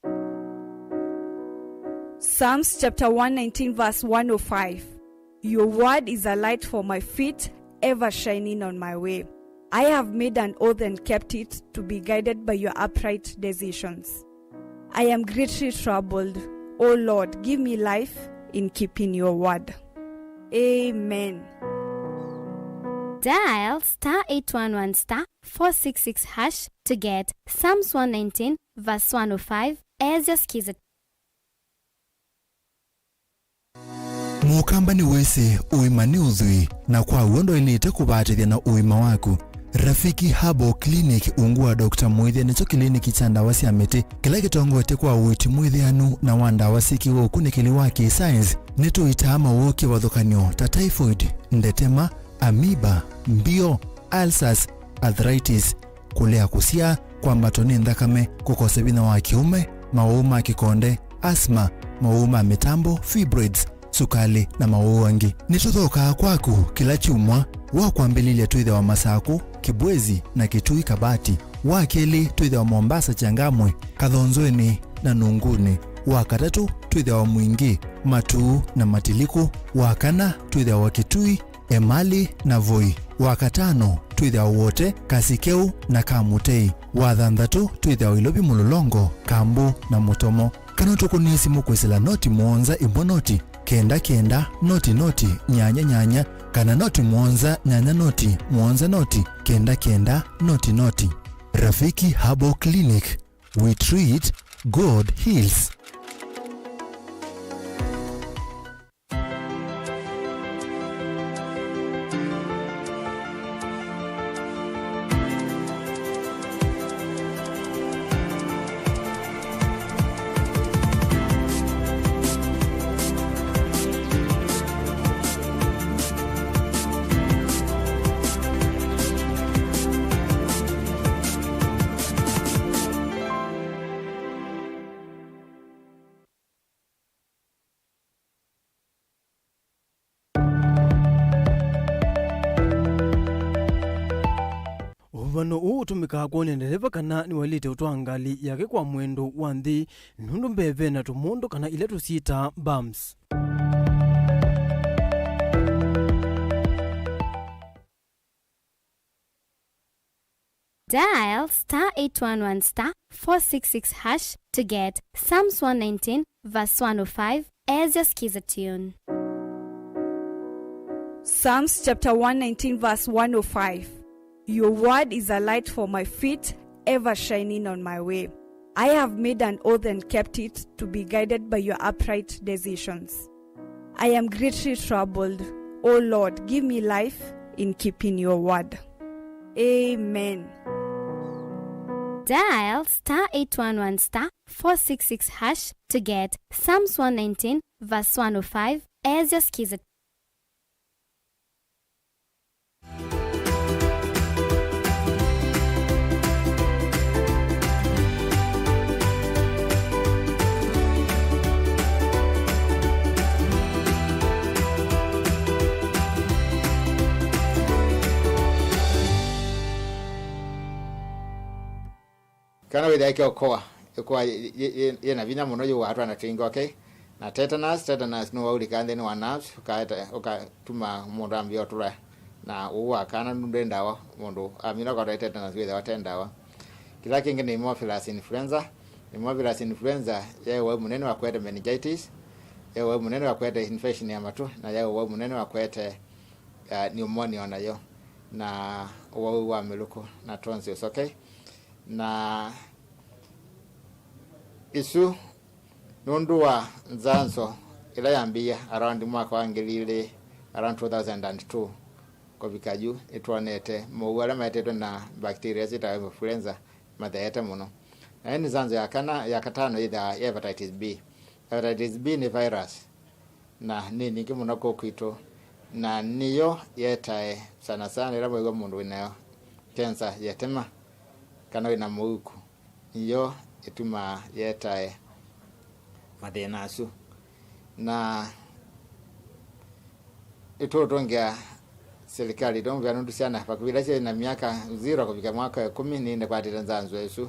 Psalms chapter one nineteen verse one oh five. Your word is a light for my feet, ever shining on my way. I have made an oath and kept it, to be guided by your upright decisions. I am greatly troubled. O Lord, give me life in keeping your word. Amen. Dial star eight one one star four six six hash to get Psalms one nineteen verse one oh five as your Skiza. Mũkamba nĩwĩsĩ ũima nĩ ũthwii, na kwa w'o ndwaĩlĩte kũvatĩthya na ũima waku. Rafiki Herbal Clinic, ungu wa Doctor Mwĩthya, nĩkyo kĩliniki kya ndawa sya mĩtĩ kĩla kĩtongoetye kwa ũiiti mwĩthĩanu na wa ndawa syĩkĩwe ũkunĩkĩli wa kĩ-science. Nĩtũitaa mawoo kĩvathũkany'o ta typhoid, ndetema, amoeba, mbio, ulcers, arthritis, kũlea kũsyaa, kwambatwa nĩ nthakame, kũkosa vinya wa kĩũme, mawau ma kĩkonde, asthma, mawau ma mĩtambo, fibroids, sukalĩ, na mawau angĩ. Nĩtũthokaa kwaku kĩla kyumwa. Wa kwambĩlĩlya twĩthĩawa Masakũ, Kibwezi, na Kitui Kabati. Wa kelĩ twĩthĩawa Mombasa, Changamwe, Kathonzweni, na Nunguni. Wa katatũ twĩthĩawa Mwingi, Matuu, na Matiliku. Wa kana twĩthĩawa Kitui, Emali, na Voi. Wa katano twĩthĩawa Wote, Kasikeu, na Kamutei. Wa thanthatũ twĩthĩawa Ilovi, Mũlolongo, Kambu, na Mũtomo. Kana ũtũkũnĩe simũ kwĩsĩla noti mũonza ĩmwe noti kenda kenda noti noti nyanya nyanya, kana noti mũonza nyanya noti mũonza noti kenda kenda noti noti. Rafiki Herbal Clinic, we treat, God heals. Ũvano ũũ ũtũmĩkaa kwony'a ndeleva kana nĩwaĩlĩte ũtwaa ngalĩ yake kwa mwendo wa nthĩ, nũndũ mbee ve na tũmũndũ kana ila tũsyĩtaa bumps. Dial star eight one one star four six six hash to get Psalms one nineteen verse one oh five as your Skiza tune. Psalms chapter one nineteen verse one oh five. Your word is a light for my feet, ever shining on my way. I have made an oath and kept it, to be guided by your upright decisions. I am greatly troubled. O Lord, give me life in keeping your word. Amen. Dial star eight one one star four six six hash to get Psalms one nineteen verse one oh five as your Skiza. Kana wĩthĩa ĩkĩokoa, ĩkoa yĩ, yĩ, yĩ, yĩ na vinya mũno, yũaa twana twingĩ, okay? Na tetanus, tetanus nĩ ũwau ũlikaa nthĩnĩ wa nerves, ũkaete, ũkatuma mũndũ ambĩĩa ũtũla, na ũu wa kana ndwĩ ndawa, mũndũ amina ũkatwae tetanus wĩthĩawa te ndawa. Kĩla kĩngĩ nĩ Haemophilus influenza. Haemophilus influenza yaĩ ũwau mũnene wa kũete meningitis, yaĩ ũwau mũnene wa kũete infection ya matũ, na yaĩ ũwau mũnene wa kũete, uh, pneumonia o nayo. na ũwau wa mĩlũkũ na tonsils, okay? Na isu nũndũ wa nzanzo ĩla yambĩie around mwaka wa ngili ilĩ, around two thousand and two, kũvika yu, nĩtwonete mowau ala maetetwe na bacteria syĩtawa influenza matheete mũno. Na ĩĩ nĩ nzanzo ya kana, ya katano yĩthaa ya hepatitis B. Hepatitis B nĩ virus, na nĩ nyingĩ mũno kũu kwitũ, na nĩyo yetae sana sana ĩla mwĩw'a mũndũ wĩnayo kensa ya ĩtema kana wĩna mũuku, nĩyo ĩtumaa yetae mathĩna asu. Na nĩtũũtũngĩa silikalĩ tũmũvea nũndũ syana vakuvĩ ila syĩ na myaka zero kũvika mwaka wa ĩkũmi nĩinekwatĩte nzanzo ĩsu,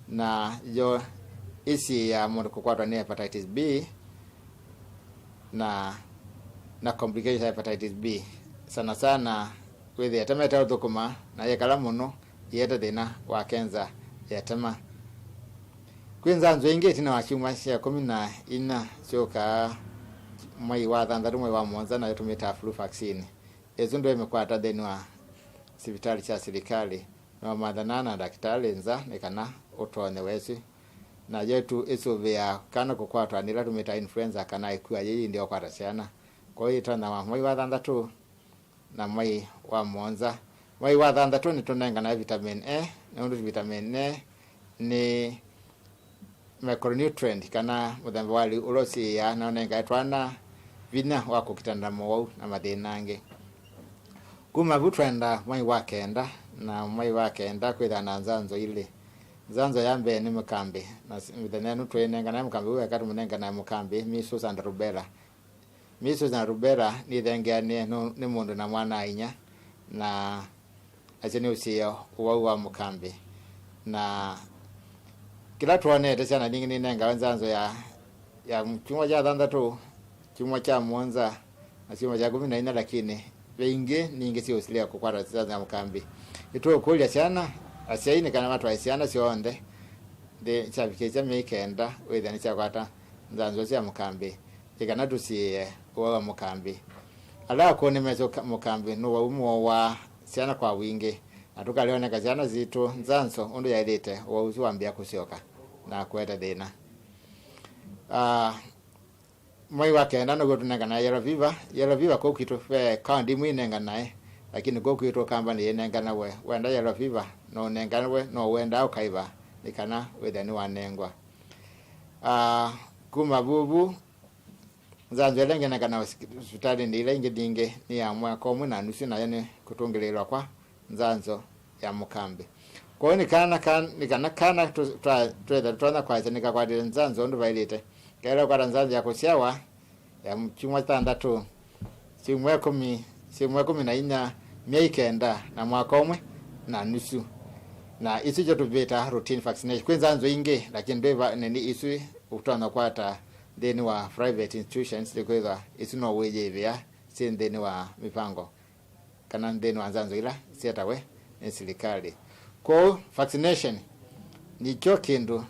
na yo ĩsiĩĩaa mũndũ kũkwatwa nĩ hepatitis B na, na complications ya hepatitis B. Sana sana wĩthĩa ĩtema ĩteũthũkũma na yekala mũno, ĩete thĩna wa kenza ya ĩtema. Kwĩ nzanzo ingĩ ĩtina wa syumwa sya ĩkũmi na inya syũkaa mwei wa thanthatũ, mwei wa mũonza, nayo tũmĩtaa flu vaccine. Ĩsu ndwĩmĩkwata nthĩnĩ wa sivitalĩ sya silikalĩ. Nĩwamanthanaa na ndakĩtalĩ nza nĩ kana ũtonye wesĩ. Nayo tu ĩsũvĩaa kana kũkwatwa nĩ ĩla tũmĩtaa influenza kana ĩkua yĩi ĩndĩ ũkwata syana. Kwoou ĩtonya wa mwei wa thanthatũ na mwei wa mũonza. Mwei wa thanthatũ nĩtũnenganae vitamin A, nũndũ vitamin A nĩ micronutrient kana mũthemba wa lĩu ũla ũsiĩĩaa na ũnengae twana vinya wa kũkitana na mowau na mathĩna angĩ. Kuma vu twenda mwei wa kenda, na mwei wa kenda kwĩthaa na nzanzo ilĩ. Nzanzo ya mbee nĩ mũkambĩ, na s-, mĩthenya ĩno twĩnenganae mũkambĩ ũũ weka, tũmũnenganae mũkambĩ, measles and rubella. Measles na rubella nĩthengeanĩe nũ-, nĩ mũndũ na mwana-a-inyia, na nasyo nĩ ũsiĩĩo ũwau wa mũkambĩ. Na kĩla twonete, syana nyingĩ nĩnengawe nzanzo ya, ya kyumwa kya thanthatũ, kyumwa kya mũonza, na kyumwa kya ĩkũmi na inya, lakini ve ingĩ nyingĩ syĩũsilĩla kũkwata nzanzo ya mũkambĩ. Nĩtũũkũlya syana, asyai nĩ kana matwae syana syonthe nthĩ syavikĩĩsya myei kenda wĩthĩa nĩsyakwata nzanzo sya mũkambĩ. Nĩ kana tũsiĩĩe ũwau wa mũkambĩ. Ala akũũ nĩmesĩ ũka-, mũkambĩ nũwau mũowaa syana kwa wingĩ, na tũkalĩoneka syana sitũ nzanzo ũndũ yaĩlĩte, ũwau ũsu wambĩĩa kũsyoka na kũete thĩna. Ah, mwei wa kenda nĩw'o tũnenganae yellow fever. Yellow fever kũu kwitũ ve kaũndĩ imwe inenganae, lakini kũu kwitũ Ũkamba nĩyĩnenganawe. Wenda yellow fever no ũnenganawe, no ũendaa ũkaĩva nĩ kana wĩthĩa nĩwanengwa. Ah, kuma vuvu, nzanzo ĩla ĩngĩ ĩnenganawa sivitalĩnĩ ila ingĩ nyingĩ nĩ ya mwaka ũmwe na nusu, nayo nĩ kũtũngĩlĩĩlwa kwa nzanzo ya mũkambĩ. Kwoou nĩ kana, kan-, nĩ kana kana tũ-, twa-, twĩtha tũtonya kwasya nĩkakwatĩte nzanzo ũndũ vaĩlĩte. Kaĩle ũkwata nzanzo ya kũsyawa ya kyumwa thanthatũ, syumwa ĩkũmi, syumwa ĩkũmi na inya, myei kenda, na mwaka ũmwe na nusu. Na isu kyo tũvĩtaa routine vaccination. Kwĩ nzanzo ingĩ, lakini ndwĩva nini isu ũtonya kwata nthĩnĩ wa private institutions, nĩkwĩthwa isu no wĩyĩvĩa syĩ nthĩnĩ wa mĩvango kana nthĩnĩ wa nzanzo ila syetawe nĩ silikalĩ. Kwoou vaccination nĩkyo kĩndũ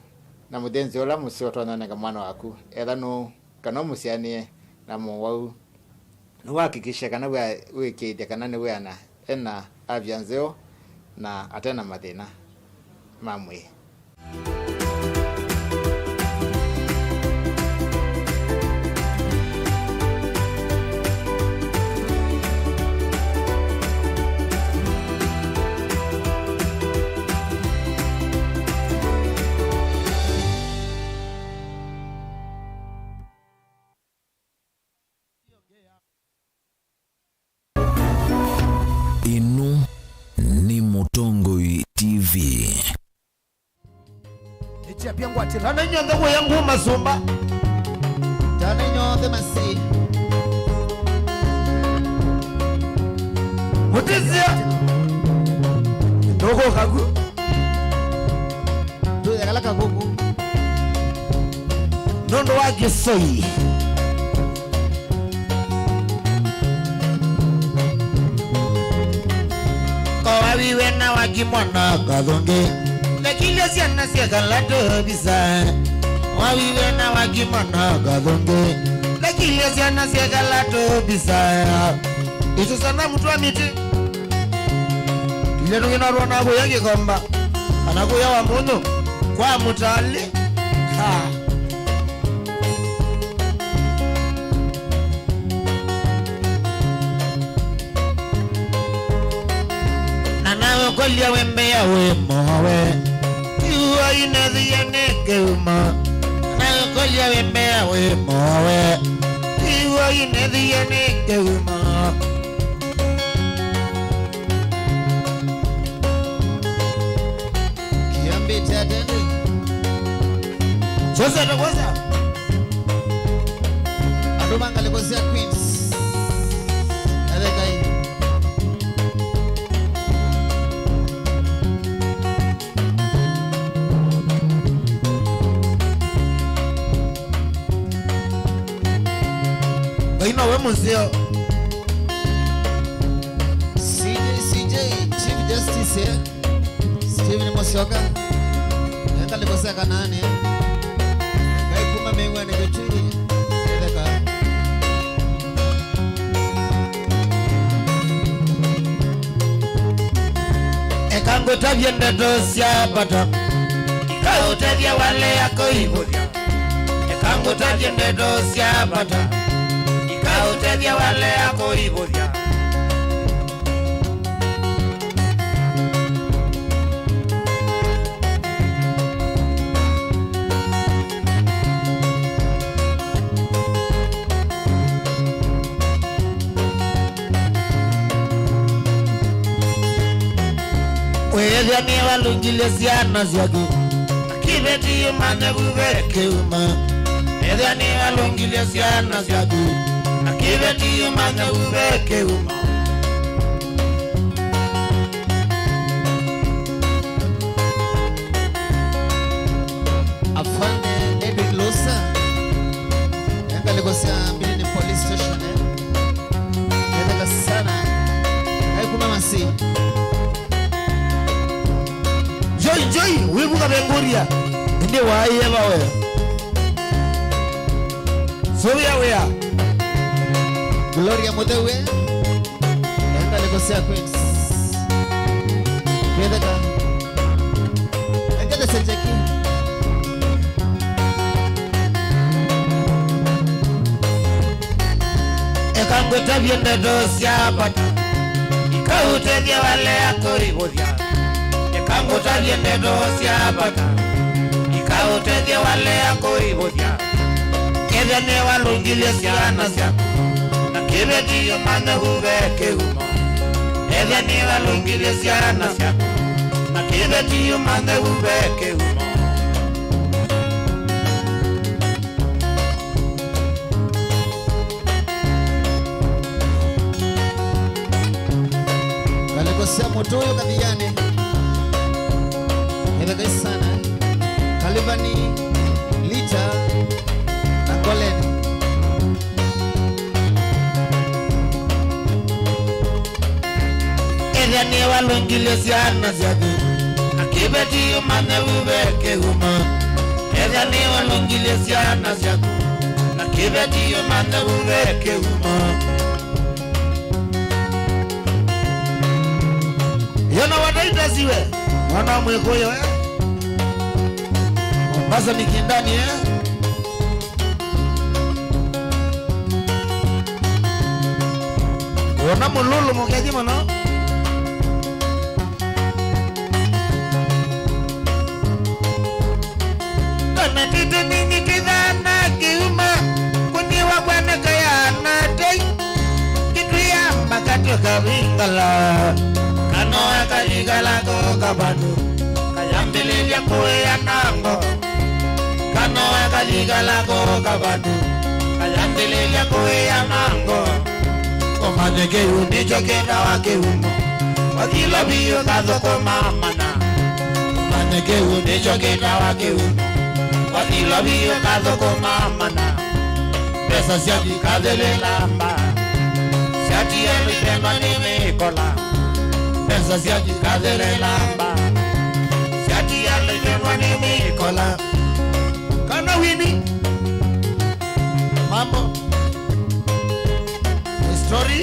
na mũthĩnzĩo ũla mũseo ũtonya ũnenga mwana waku, etha nũũ kana ũmũsyaanĩe na mũwau. Nĩwahakikishe kana wĩa-, wĩĩkĩĩthya kana nĩwĩana ena afya nzeo na atena mathĩna ma mwĩĩ. Ĩno nĩ Mũtongoi T V. Nĩkyapya ngwatĩla na inyonthe wĩa nguma sumba. Tana inyonthe masi. Mũtĩsya. Ndũkũ kaku. Ndũya kala kakuku. Nũndũ wa kĩsoi. Owawiwe na waki mwana kathonge. Lakilya syana syekala tũvisa. Owawiwe na waki mwana kathonge. Lakilya syana syekala tũvisa. Isu sana mutwa miti. Ndeto ĩno twona kũya Kĩkomba, kana kũya Wamunyu, kwa Mũtalĩ. Ha. Na naũkũlya wĩmbĩa wĩ mowe, iw'a inethie nĩ kĩuma. Na naũkũlya wĩmbĩa wĩ mowe, iw'a inethie nĩ kĩuma. Kĩambĩte atendĩ. Sose tokosa. Andũ ma ngalĩko sya Queens. Ethekai. Ngai nowe mũseo. C J, C J, Chief Justice, eh? Steven Musyoka. Eka ngalĩko sya Kanaani. Ngai kuma mĩw'anĩ kĩtui. Etheka. Eka ngũtavye ndeto sya vata, ikaũtethya walea kũivũthya. Eka ngũtavye ndeto sya vata, ikaũtethya walea kũivũthya. Wĩthĩa nĩvalũngilye syana syaku, na kĩveti ũmanye vu ve kĩuma. Ethĩa nĩvalũngilye syana syaku, na kĩveti ũmanye vu ve kĩuma. Afande Edwin Losa, ngalĩko sya Mbilini Police Station, eh? Netheka sana. Ngai kuma masi. Njoi, njoi, wĩvuka vengũria. Ĩndĩ waĩe vawe. Sũvĩa wĩa. Gloria Mũtheu, eh? Ngalĩko sya Queens. Kĩtheka. Engelese cheki. Eka ngũtavye ndeto sya vata, ikaũtethya walea kũivũthya. Eka ngũtavye ndeto sya vata, ikaũtethya walea kũivũthya. Ethĩa nĩvalũngilye syana syaku, na kĩveti ũmanye vu ve kĩuma. Ethĩa nĩvalũngilye syana syaku, na kĩveti ũmanye vu ve kĩuma. Ngalĩko sya mũtũyũ Kathianĩ. Ngethekai sana. Kalivani, Lita, na Ngoleni. Ethĩa nĩvalũngilye syana syaku, na kĩveti ũmanye vu ve kĩuma. Ethĩa nĩvalũngilye syana syaku, na kĩveti ũmanye vu ve kĩuma. Yona wataitasiwe, mwana wa Mwĩkũyũ, eh? Mombasa Mikindani, eh? Wona mũlũlũ mũkethĩ mũno. Kana tĩtĩ nini tĩthana kĩuma, kũnyiwa kwanaka ya natei, kĩtwĩamba katĩ kavingala. Kana kalikala ko kavandu, kayambĩlĩlya kũĩa na ngo. Kana kalikala ko kavandu, kayambĩlĩlya kũĩa na ngo. Ũmanye kĩu nĩkyo kĩtawa kĩumo. Wathilwa vyũ kathũkũma mana. Ũmanye kĩu nĩkyo kĩtawa kĩumo. Wathilwa vyũ kathũkũma mana. Mbesa syaku ikathĩlĩla mbaa. Syatia lĩtendwa nĩ mĩkola. Mbesa syaku ikathĩlĩla mbaa. Syatia lĩtendwa nĩ mĩkola. Kana wini. Mambo. Story.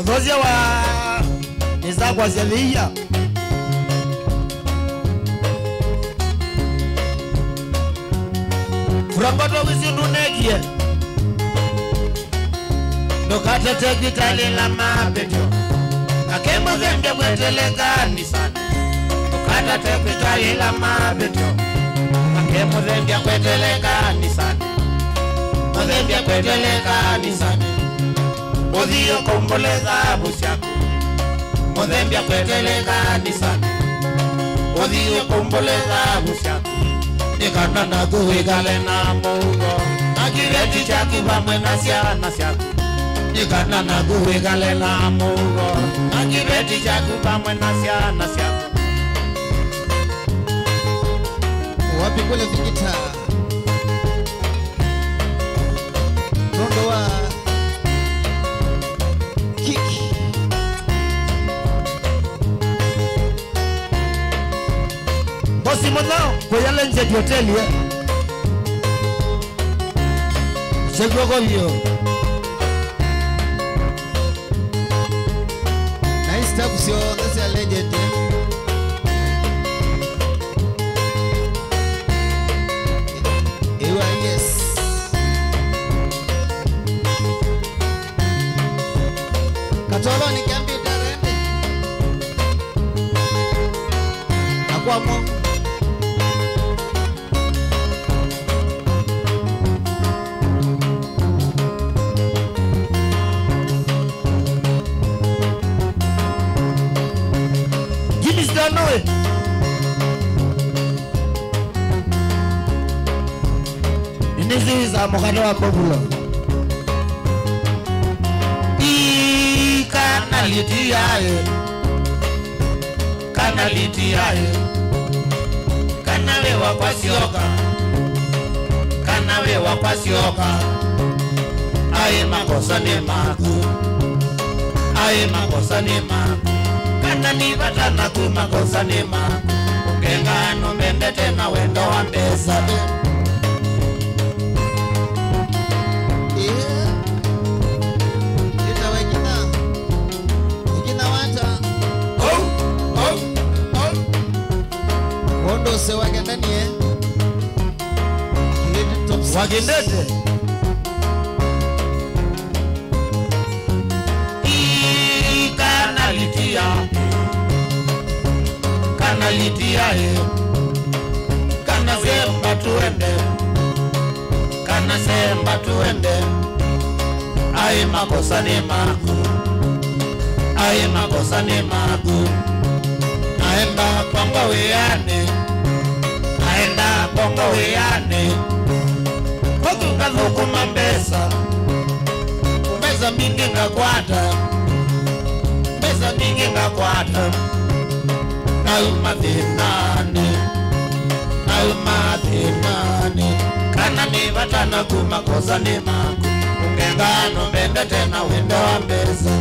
Thosya wa nĩsakwasya thĩia. Kũrongotwa wĩsĩ ũndũ neekie. Ndũkatate kwĩtalĩla mavĩtyo. Ake mũthembya kweteleka nĩsa. Ndũkatate kwĩtalĩla mavĩtyo. Ake mũthembya kweteleka nĩsa. Mũthembya kweteleka nĩsa. Ũthi ũkũmbũle thavu syaku. Mũthembya kweteleka nĩsa. Ũthi ũkũmbũle thavu syaku. Nĩ kana naku wĩkale na mũuo. Na kĩveti kyaku vamwe na syana syaku. Nĩ kana naku wĩkale na mũuo. Na kĩveti kyaku vamwe na syana syaku. Wapi kule Vikita? Nũndũ wa kiki. Bosi mũno, kũya Legend Hotel, eh. Chegua kwa hiyo. Na hii staff syonthe sya Legend, eh. Ewa, yes. Katoloni kya mbita rendi. Na kwa mo. Jimmy Stanoe. Nĩnĩsĩĩsaa mũkate wa mbovula. Ii kana litiae. Kana litiae. Kana wĩ wakwa syoka. Kana wĩ wakwa syoka. Aĩ makosa nĩ maku. Aĩ makosa nĩ maku. Kana nĩ vata naku makosa nĩ maku. Ũkengano mendete na wendo wa mbesa. Ĩĩ. Ĩtawa ĩkinya. Ĩkinya wata. Oh, oh, oh. Wondose wakendanie. Kĩveti top six. Wakendete. Ii, kana litia. Kana litia, eh. Kana semba tuende. Kana semba tuende. Aĩ makosa nĩ maku. Aĩ makosa nĩ maku. Naenda kwangwa wĩanĩ. Naenda kwangwa wĩanĩ. Koku ngathũkũma mbesa. Mbesa mingi ngakwata. Mbesa mingi ngakwata. Nauma thĩnanĩ. Nauma thĩnanĩ. Kana nĩ vata naku makosa nĩ maku. Ũkengano mendete na wendo wa mbesa.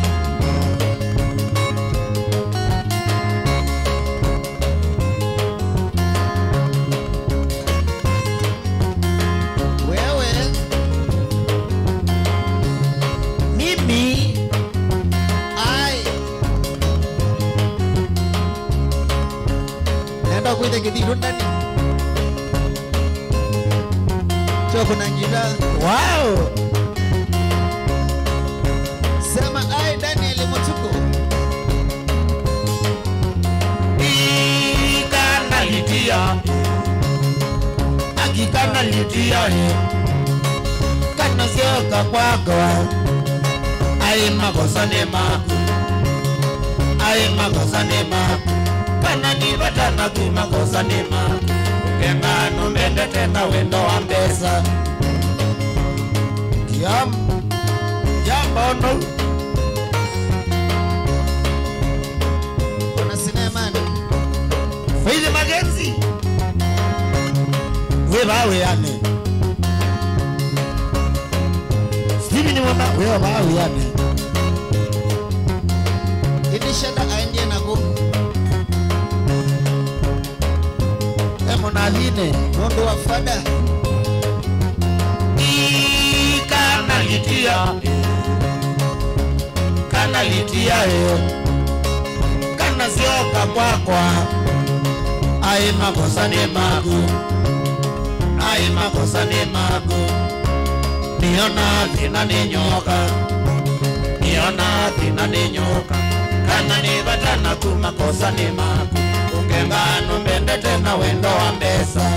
Wewe. Mimi. Ai. Naenda kuita kidhiru ndani. Choko na ngita. Wow. Sema ai Daniel Mutuku. Ii kana litia. Aki kana litia, eh. Kana syoka kwakwa. Aĩ makosa nĩ maku. Aĩ makosa nĩ maku. Kana nĩ vata naku makosa nĩ maku. Ũkengano mendete na wendo wa mbesa. Yam. Yamba ono. Kuna sinema. Faith Magenzi. Wĩ vaa wĩanĩ. Steven Mwamba, wĩ o vaa wĩanĩ. Ĩndĩ Shada aendie naku. E mũnathinĩ. Nũndũ wa fada. Ii kana litia. Kana Litia ĩyo, kana syoka kwakwa. Ai, makosa nĩ maku. Ai, makosa nĩ maku. Nĩona thĩna nĩ nyoka. Nĩona thĩna nĩ nyoka. Kana nĩ vata naku, makosa nĩ maku. Ũkenga no mbendete na wendo wa mbesa.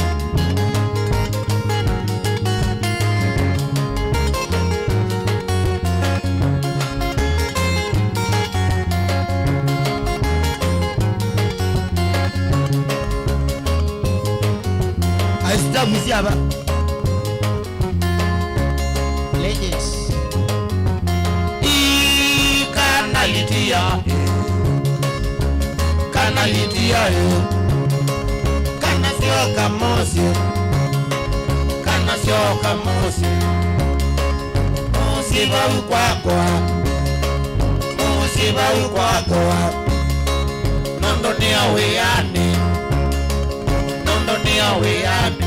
Aisitabu syava. Legends. Ii, kana litia. Kana litia yo. Kana syoka mũsyĩ. Kana syoka mũsyĩ. Mũsyĩ vau kwakwa. Mũsyĩ vau kwakwa. Nũndũ nĩ o wĩanĩ. Nũndũ nĩ o wĩanĩ.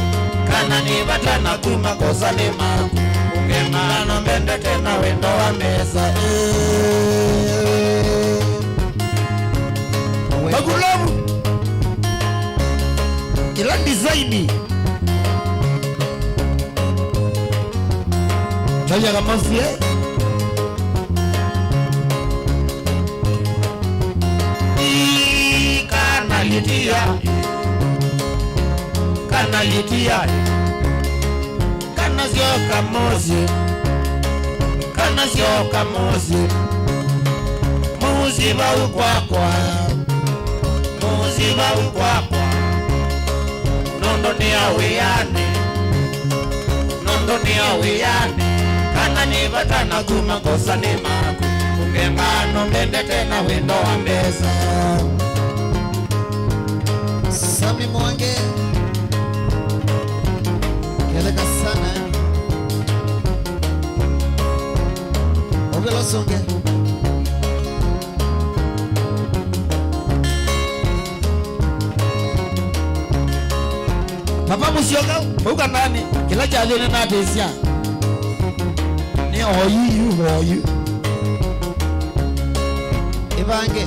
Kana nĩ vata naku, makosa nĩ maku. Ũkeng'ano mbendete na wendo wa mbesa. Ĩĩ. Makulovu. Ĩla design. Tavya kama sie. Ii, kana litia. Kana litia. Kana syoka mũsyĩ. Kana syoka mũsyĩ. Mũsyĩ vau kwakwa. Mũsyĩ vau kwakwa. Nũndũ nĩ o wĩanĩ. Nũndũ nĩ o wĩanĩ. Kana nĩ vata naku, makosa nĩ maku. Ũkeng'ano mbendete na wendo wa mbesa. Sami Mwange. Keleka sana. Ongela songe. Papa Musyoka, vau kanani, kĩla kyathĩne natĩsya. Nĩ oyu, yu, oyu. Ĩvange.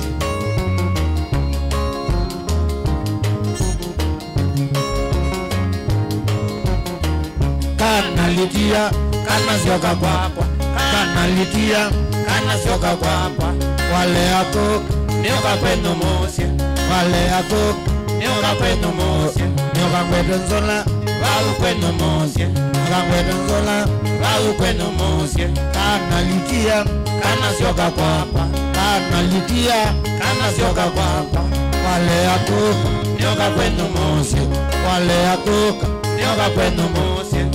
Kana litia, kana syoka kwakwa. Kana litia, kana syoka kwakwa. Walea kũka, nĩũka kwenyu mũsyĩ. Walea kũka, nĩũka kwenyu mũsyĩ. Nĩũka ngwete nzola, vau kwenyu mũsyĩ. Nĩũka ngwete nzola, vau kwenyu mũsyĩ. Kana litia, kana syoka kwakwa. Kana litia, kana syoka kwakwa. Walea kũka, nĩũka kwenyu mũsyĩ. Walea kũka, nĩũka kwenyu mũsyĩ.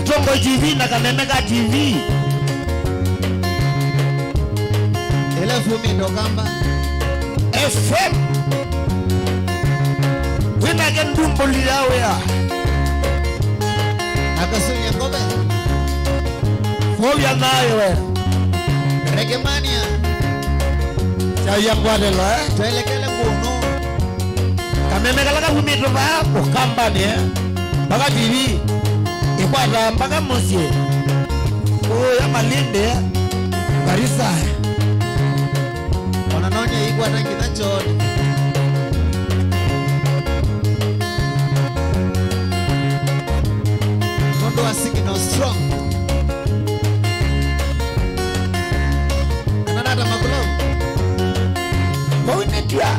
Mtongoi T V na Kameme ka T V. Ĩla ĩfumĩte Ũkamba F M. Kwĩnake ndumbũli ya wĩa. Akasũnya ngove. Kũvya nayo we. Rekemania. Kyavya ngwatĩlo, eh? Twelekele ngũnũ. Kameme kala kavumĩtwe vaa Ũkambanĩ, eh? Mpaka T V. Ĩkwataa mpaka mũsyĩ. Kũya Malindi, eh? Garissa. Ona no nĩikwata nginya kyoonĩ. Nũndũ wa signal strong. Kana nata makulau? Vau nĩ twa.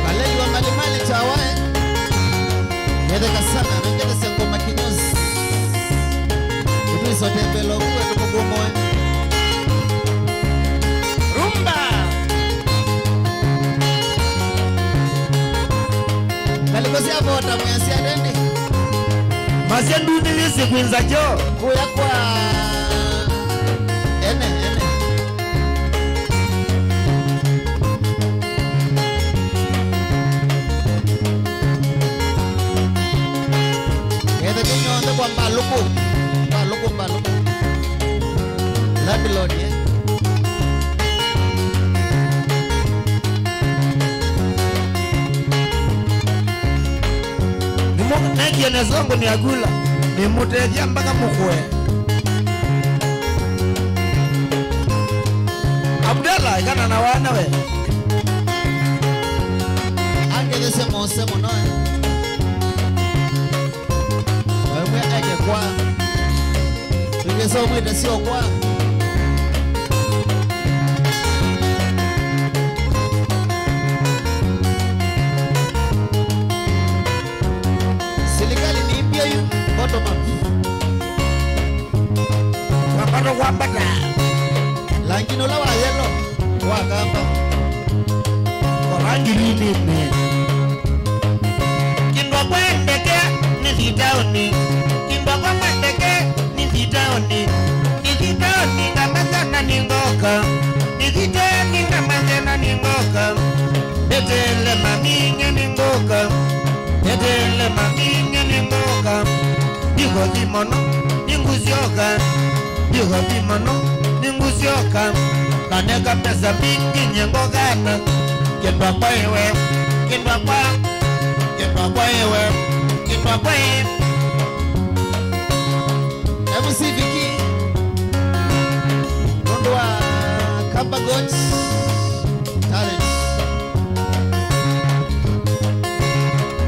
Valeliwa malimali kyawae. Netheka sana, nongelesya ngoma kinyozi. Itwisote mbele, ũkue tũmũkũmoe. Rumba! Ngalĩko sya vota mwĩasya ndendi. Masya ndunĩ yĩsĩ kwĩnza kyo. Kũya kwa ene, ene. Etheke nyonthe kwa mbalũkũ. Mbalũkũ, mbalũkũ. Landlord, eh? Kene songo ni akula, nimutethya mpaka mukue. Abdallah, ekana na wana we. Angethesya mose mũno, eh. Wemwe eke kwa. Tũkĩsa ũmwĩte sio kwa. Silikali nĩ mbia yu, bottom up. Kwambata kwambata. Langi nĩ ũla wa yellow, wa kamba. Kwa langi nĩ nene. Kindwa kwa ndeke nĩ thitaoni. Kindwa kwa ndeke nĩ thitaoni. Nĩ thitaoni ngamanya na nĩ ngoka. Nĩ thitaoni ngamanya na nĩ ngoka. Ndetele maminye nĩ ngoka. Ndetele maminye nĩ ngoka. Ndikũthi mũno, nĩngũsyoka. Ndikũthi mũno, nĩngũsyoka. Naneka mbesa mbingĩ nye ngokana. Kendwa kwa iwe, kendwa kwa, kendwa kwa iwe, kendwa kwa iwe. M C Viki, nũndũ wa Kamba Goats Talent.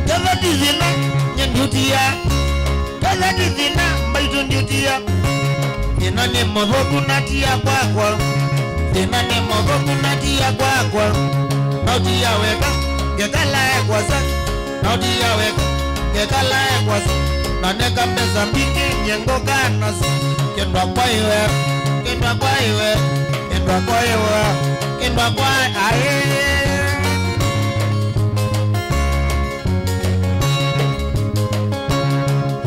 Kethwa ti thĩna, nye ndiũtia. Kethwa ti thĩna, mbaitũ ndiũtia. Thĩna nĩ mũthũku na ti ya kwakwa. Thĩna nĩ mũthũku na ti ya kwakwa. No ti ya weka, ngekala e kwasa. No ti ya weka, ngekala e kwasa. Naneka mbesa mbingĩ, nye ngũka nasyo. Kendwa kwa iwe, kendwa kwa iwe, kendwa kwa iwe, kendwa kwa ae.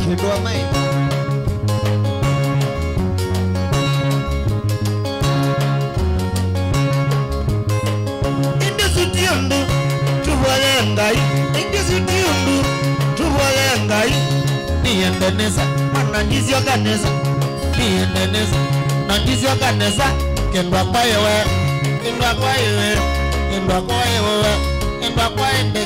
Kindwa mai. Ĩndĩ ũsu ti ũndũ tũvoye Ngai. Ĩndĩ ũsu ti ũndũ tũvoye Ngai. Niende nesa, mana ndisyoka nesa. Niende nesa, na ndisyoka nesa. Kendwa kwa iwe, kendwa kwa iwe, kendwa kwa iwe, kendwa kwa ende.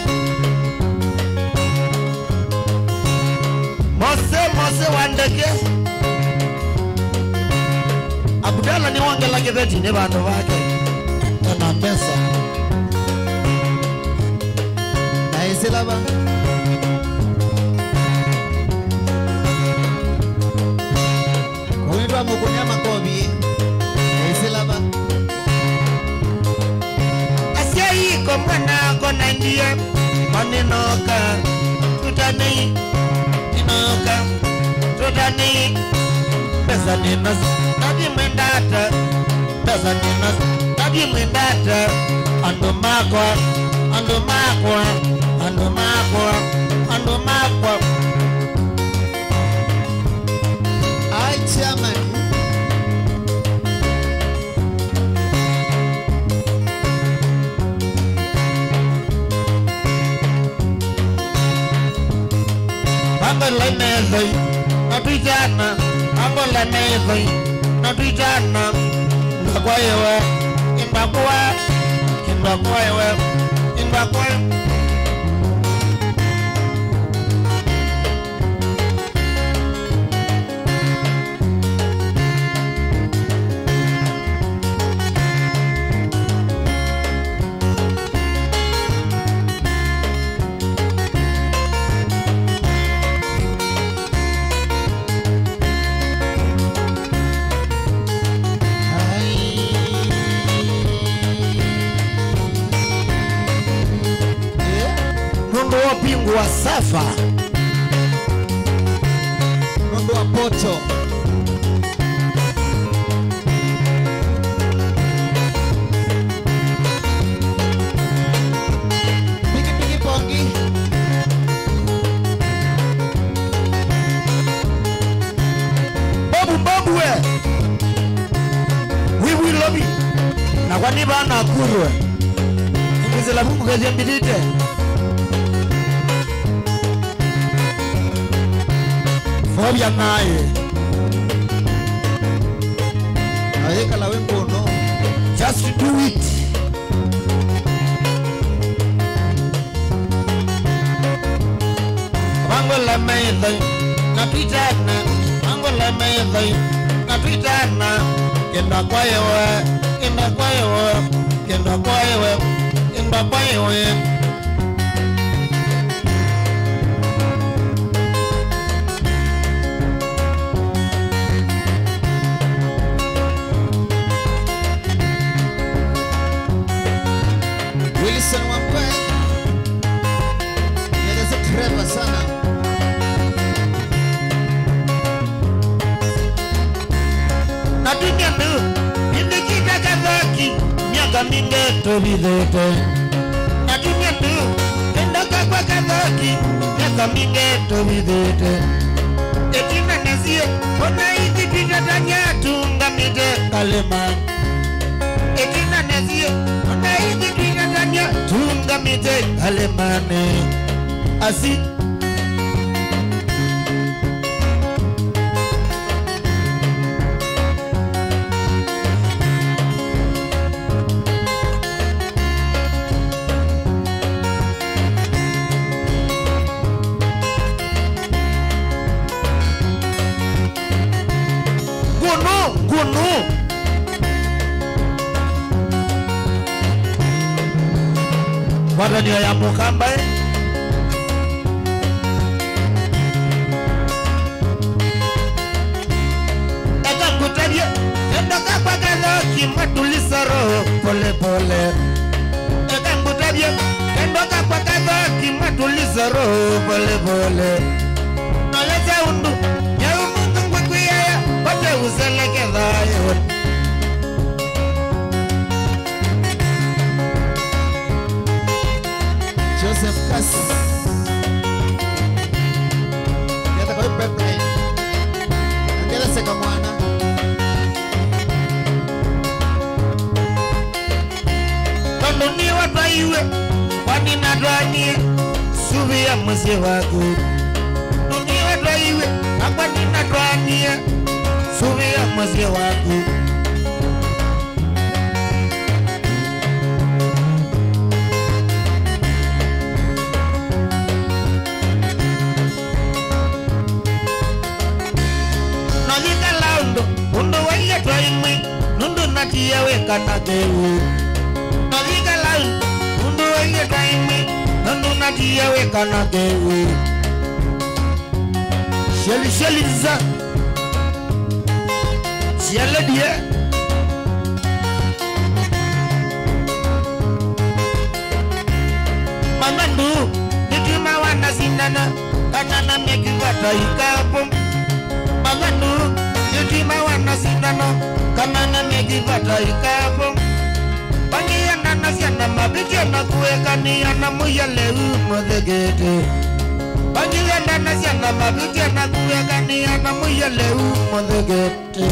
Mose, Mose wa ndeke. Abdala nĩwongela kĩvetinĩ vandũ vake. Ena mbesa. Na ĩsĩla va. Kũitwa mũkũnĩa makovi, eisĩla va? Asyai ko mwana ako na ndiye, maninoka, tutanei, ninoka, tutanei, pesa ninazo, nathi mwendata, pesa ninazo, nathi mwendata, andũ makwa, andũ makwa, andũ makwa, andũ makwa. Ai, chairman. Vangola methoi, na twitana, vangola methoi, na twitana. Ndakwa iwe, indakwa, indakwa iwe, indakwa. Nũndũ wa ũpingu wa Safa. Nũndũ wa poto. Pikipiki pongi. Bobu, bobu we. Wiwi lobi. Na kwani bana kurwe. Ngizila bungu kezi mbidite. Vovya naye. Ayekala we mbono. Just do it. Vangu la main, Thai, na twitana, mangũla me thai, na twitana, kenda kwa ewe, kenda kwa ewe, kenda kwa ewe, kenda kwa ewe. Wilson Wambua, nieleze Trevor sana. Na tunyambe, ĩndĩ kĩta kathoki, myaka mingĩ tũvithĩte. Na tunyambe, kenda kakwa kathoki, myaka mingĩ tũvithĩte. Ĩtina nesie, ona ithi twĩtatany'a tũngamĩte kalĩma. Ĩtina nesie, ona ithi twĩtatany'a tũngamĩte kalĩmanĩ. Asi. Ngũnũ, ngũnũ. Ngwatanĩo ya Mũkamba, ĩ. Eka ngũtavye, kendo kakwa kathoki, matuliza roho pole pole. Eka ngũtavye, kendo kakwa kathoki, matuliza roho pole pole. Noleza ũndũ, nyau mũndũ ngwĩkwĩaya, vate ũseleke thayũ. Joseph Kasi. Ngeta kwa pipeline. Ngeta seka mwana. Tondũ nĩwe twaiwe, kwani natwanie, suvia mũsyĩ waku. Tondũ nĩwe twaiwe, na kwani natwanie, suvia mũsyĩ waku. Noyikala ũndũ, ũndũ waile twaimwe, nũndũ natie wĩka na kĩw'ũ. Noyikala ũndũ waile twaimwe, nũndũ natie wĩka na kĩw'ũ. Sheli, sheli nza. Sialedie. Mama ndu, nitumawa na sindano, kana na meki vata ikapo. Mama ndu, nitumawa na sindano, kana na meki vata ikapo. Vangiana na syana mavĩtyo na kũekania na mũya lĩu mũthekete. Vangiana na syana mavĩtyo na kũekania na mũya lĩu mũthekete.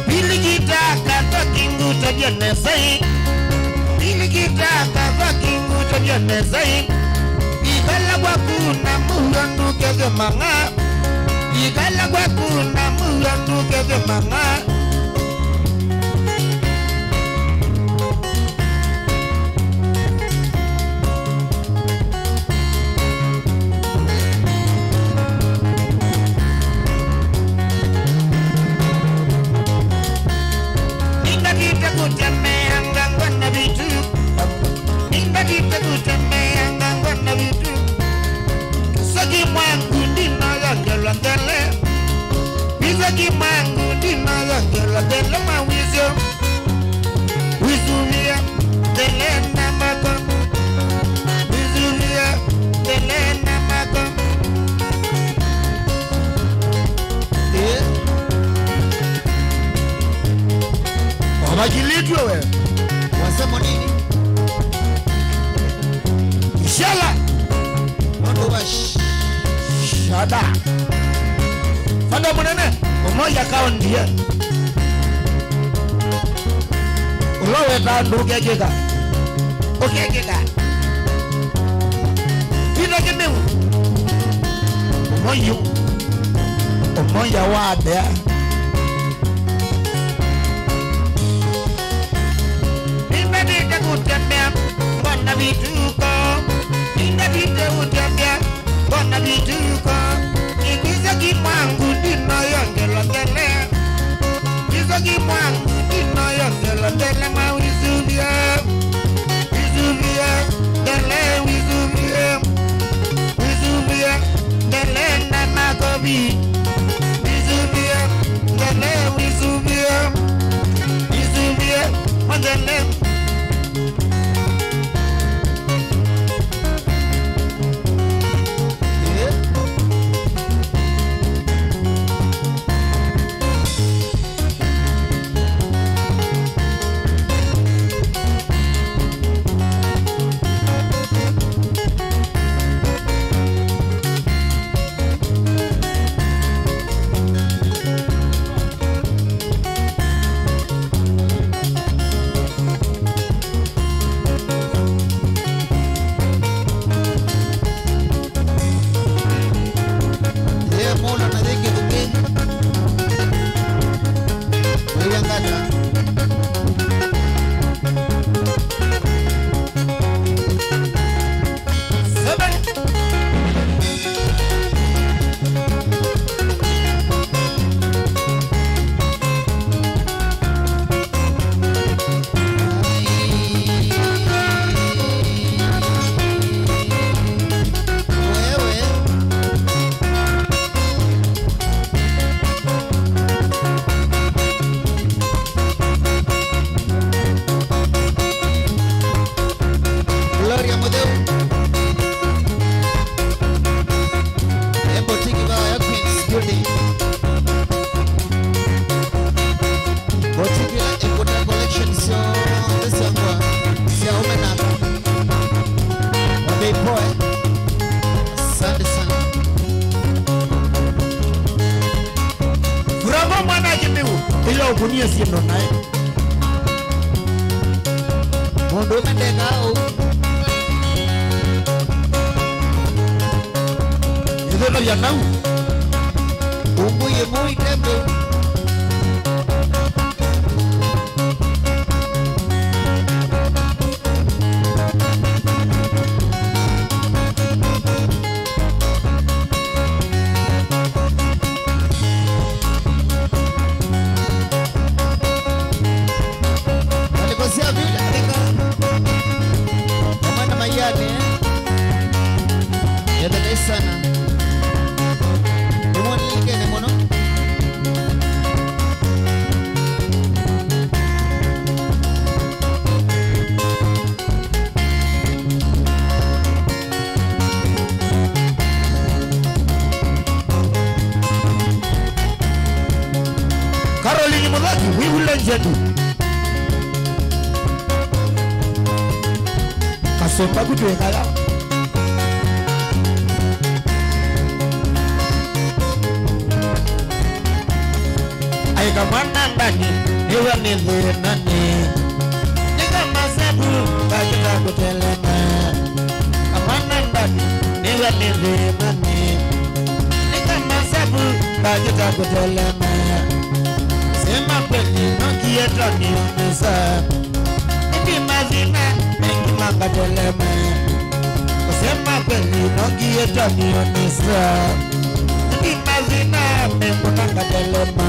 Pilikita kathoki ngutavya nesa ĩ. Pilikita kathoki ngutavya nesa ĩ. Ikala kwaku na mũuo ndũkethwe mang'a. Ikala kwaku na mũuo ndũkethwe mang'a. Ningatĩte kũtemeanga ngwa na vitu. Ningatĩte kũtemeanga ngwa na vitu. Saki mwangu ndinoyongelwa ndele. Visaki mwangu ndinoyongelwa ndele mawisyo. Wĩsũvĩe nthele na mako. Wĩsũvĩe nthele na mako. Ĩĩ. Wavakilĩtw'e we. Wasema nini? Ishala. Nũndũ wa sh-, shada. Fada mũnene. Ũmoya kaũndiĩ. Ũla wetaa ũndũ ũkekĩka. Ũkekĩka. Peter Kĩmeu. Ũmoya. Ũmoya wa mbea. Nĩndavĩte kũtembea, ngona vituko. Nĩndavĩte kũtembea, ngona vituko. Nĩkwĩsĩ ki mwangu, ndinoyongelwa ngelekelo. Kwĩsĩ ki mwangu, ndinoyongelwa ngelekelo, ma wĩsũvĩe. Wĩsũvĩe, ngelekelo, wĩsũvĩe. Wĩsũvĩe, ngelekelo na makovi. Wĩsũvĩe, ngelekelo, wĩsũvĩe. Wĩsũvĩe, ngelekelo. Yee, mũla na yĩ kĩthukĩ. Wĩw'a ngata. Seven. Gloria Mutheu. E boutique vaa ya Queens Building. Boutique ĩla ĩkũta collection syonthe sya ngũa sya aũme na aka. Wambe ipoe. Asante sana. Bravo mwana Kĩmeu, ĩla ũkũnie syĩndũ naĩ. Mũndũũme ndekaa ũu. Ĩthĩnavya nau. Ũmũi ĩmũi nde mbeu. Ngalĩko sya vyu ngalĩka. Amwe na maiani, eh? Nĩtheka sana. Nĩmwonelekene mũno. Caroline Muthaki, wĩvule nzyetu. Kasũmba kutwĩkala. Ai kamwana ndani, nĩwe nĩ thĩnanĩ. Nĩ kama sabu, kakĩta kũtelema. Kamwana ndani, nĩwe nĩ thĩnanĩ. Nĩ kama sabu, kakĩta kũtelema. Sema kweli, no kieta nionesa. Ĩndĩ mathĩna maingĩ mangatelema. Kusema kweli, no ngieta nionesa. Ĩndĩ mathĩna mekũna ngatelema.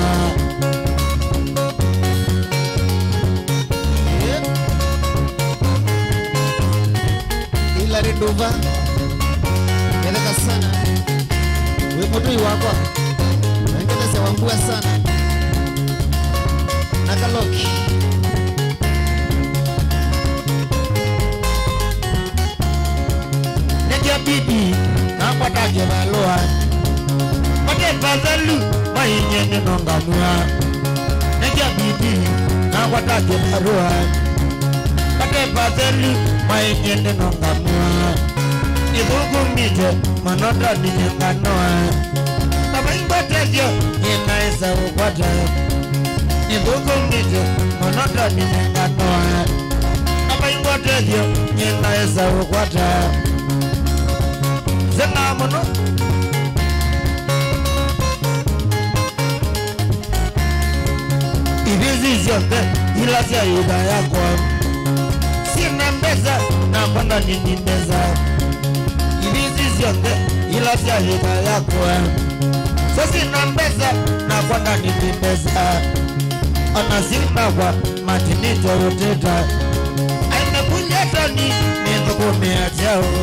Hilary Nduva, ngeleka sana. Wĩ mũtũi wakwa. Ngelesya wa mbua sana. Na Kaloki. Nĩkyo bibi, nakwa ta kĩvalũa. Mate pathelu, mainye nĩnongamw'a. Nĩkyo bibi, nakwa ta kĩvalũa. Mate pathelu, mainye nĩnongamw'a. Nĩthũkũmĩte, mũno tondũ nĩ nganoa. Baba Vaingwa ũtethyo nyie naĩsa ũkwata. Nĩthũkũmĩte mũno tondũ nĩnenganoa. Na vaingwa ũtethyo nyie naĩsa ũkwata. Nzengaa mũno. Ivisi syonthe ila sya ĩtha yakwa syĩna mbesa, nakwa ndanini mbesa. Ivisi syonthe ila sya ĩtha yakwa syo syĩna mbesa, nakwa ndanini mbesa. Ona simakwa matinĩte ũteta. Aimekũlya toni nĩthũkũmĩa kyaũ.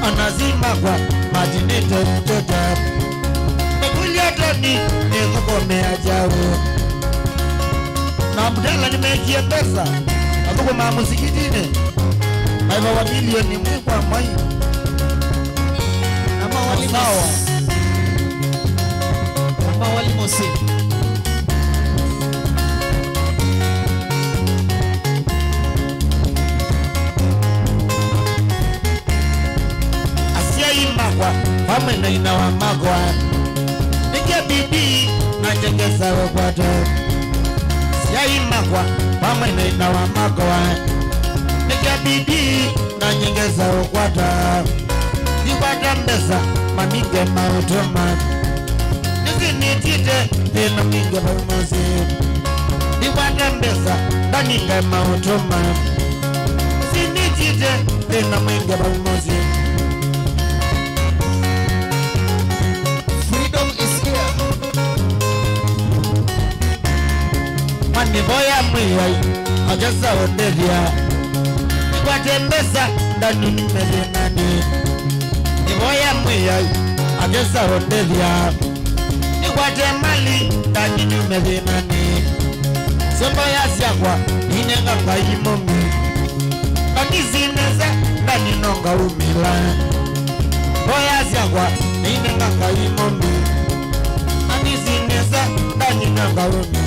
Ona simakwa matinĩte ũteta. Mekũlya toni nĩthũkũmĩa kyaũ. Na Abdala nĩmekie mbesa, athũkũmaa mũsikitinĩ, maivawa milioni ĩmwe kwa mwai. Na mawali sawa. Na mawali mose. Asyai makwa vamwe na ina wa makwa, nĩkya bidii na njengesa ũkwata. Asyai makwa vamwe na ina wa makwa, nĩkya bidii na nyengesa ũkwata. Ndikwata mbesa maminge maũtũma. Nĩsinĩtĩte thĩna mwingĩ vau mũsyĩ. Ndikwata mbesa ndaninga maũtũma. Nĩsinĩtĩte thĩna mwingĩ vau mũsyĩ. Freedom is here. Manivoya Mwĩai akesa ũndethya. Nĩkwate mbesa ndanini methĩnanĩ. Nivoya Mwĩai akesa ũndethya. Nĩkwate mali ndanini methĩnanĩ. Syo mboya syakwa ninenga Ngai mũmbi. Ndanisi nesa ndanino ngaumĩla. Mboya syakwa ninenga Ngai mũmbi. Ndanisi nesa ndanino ngaumĩla.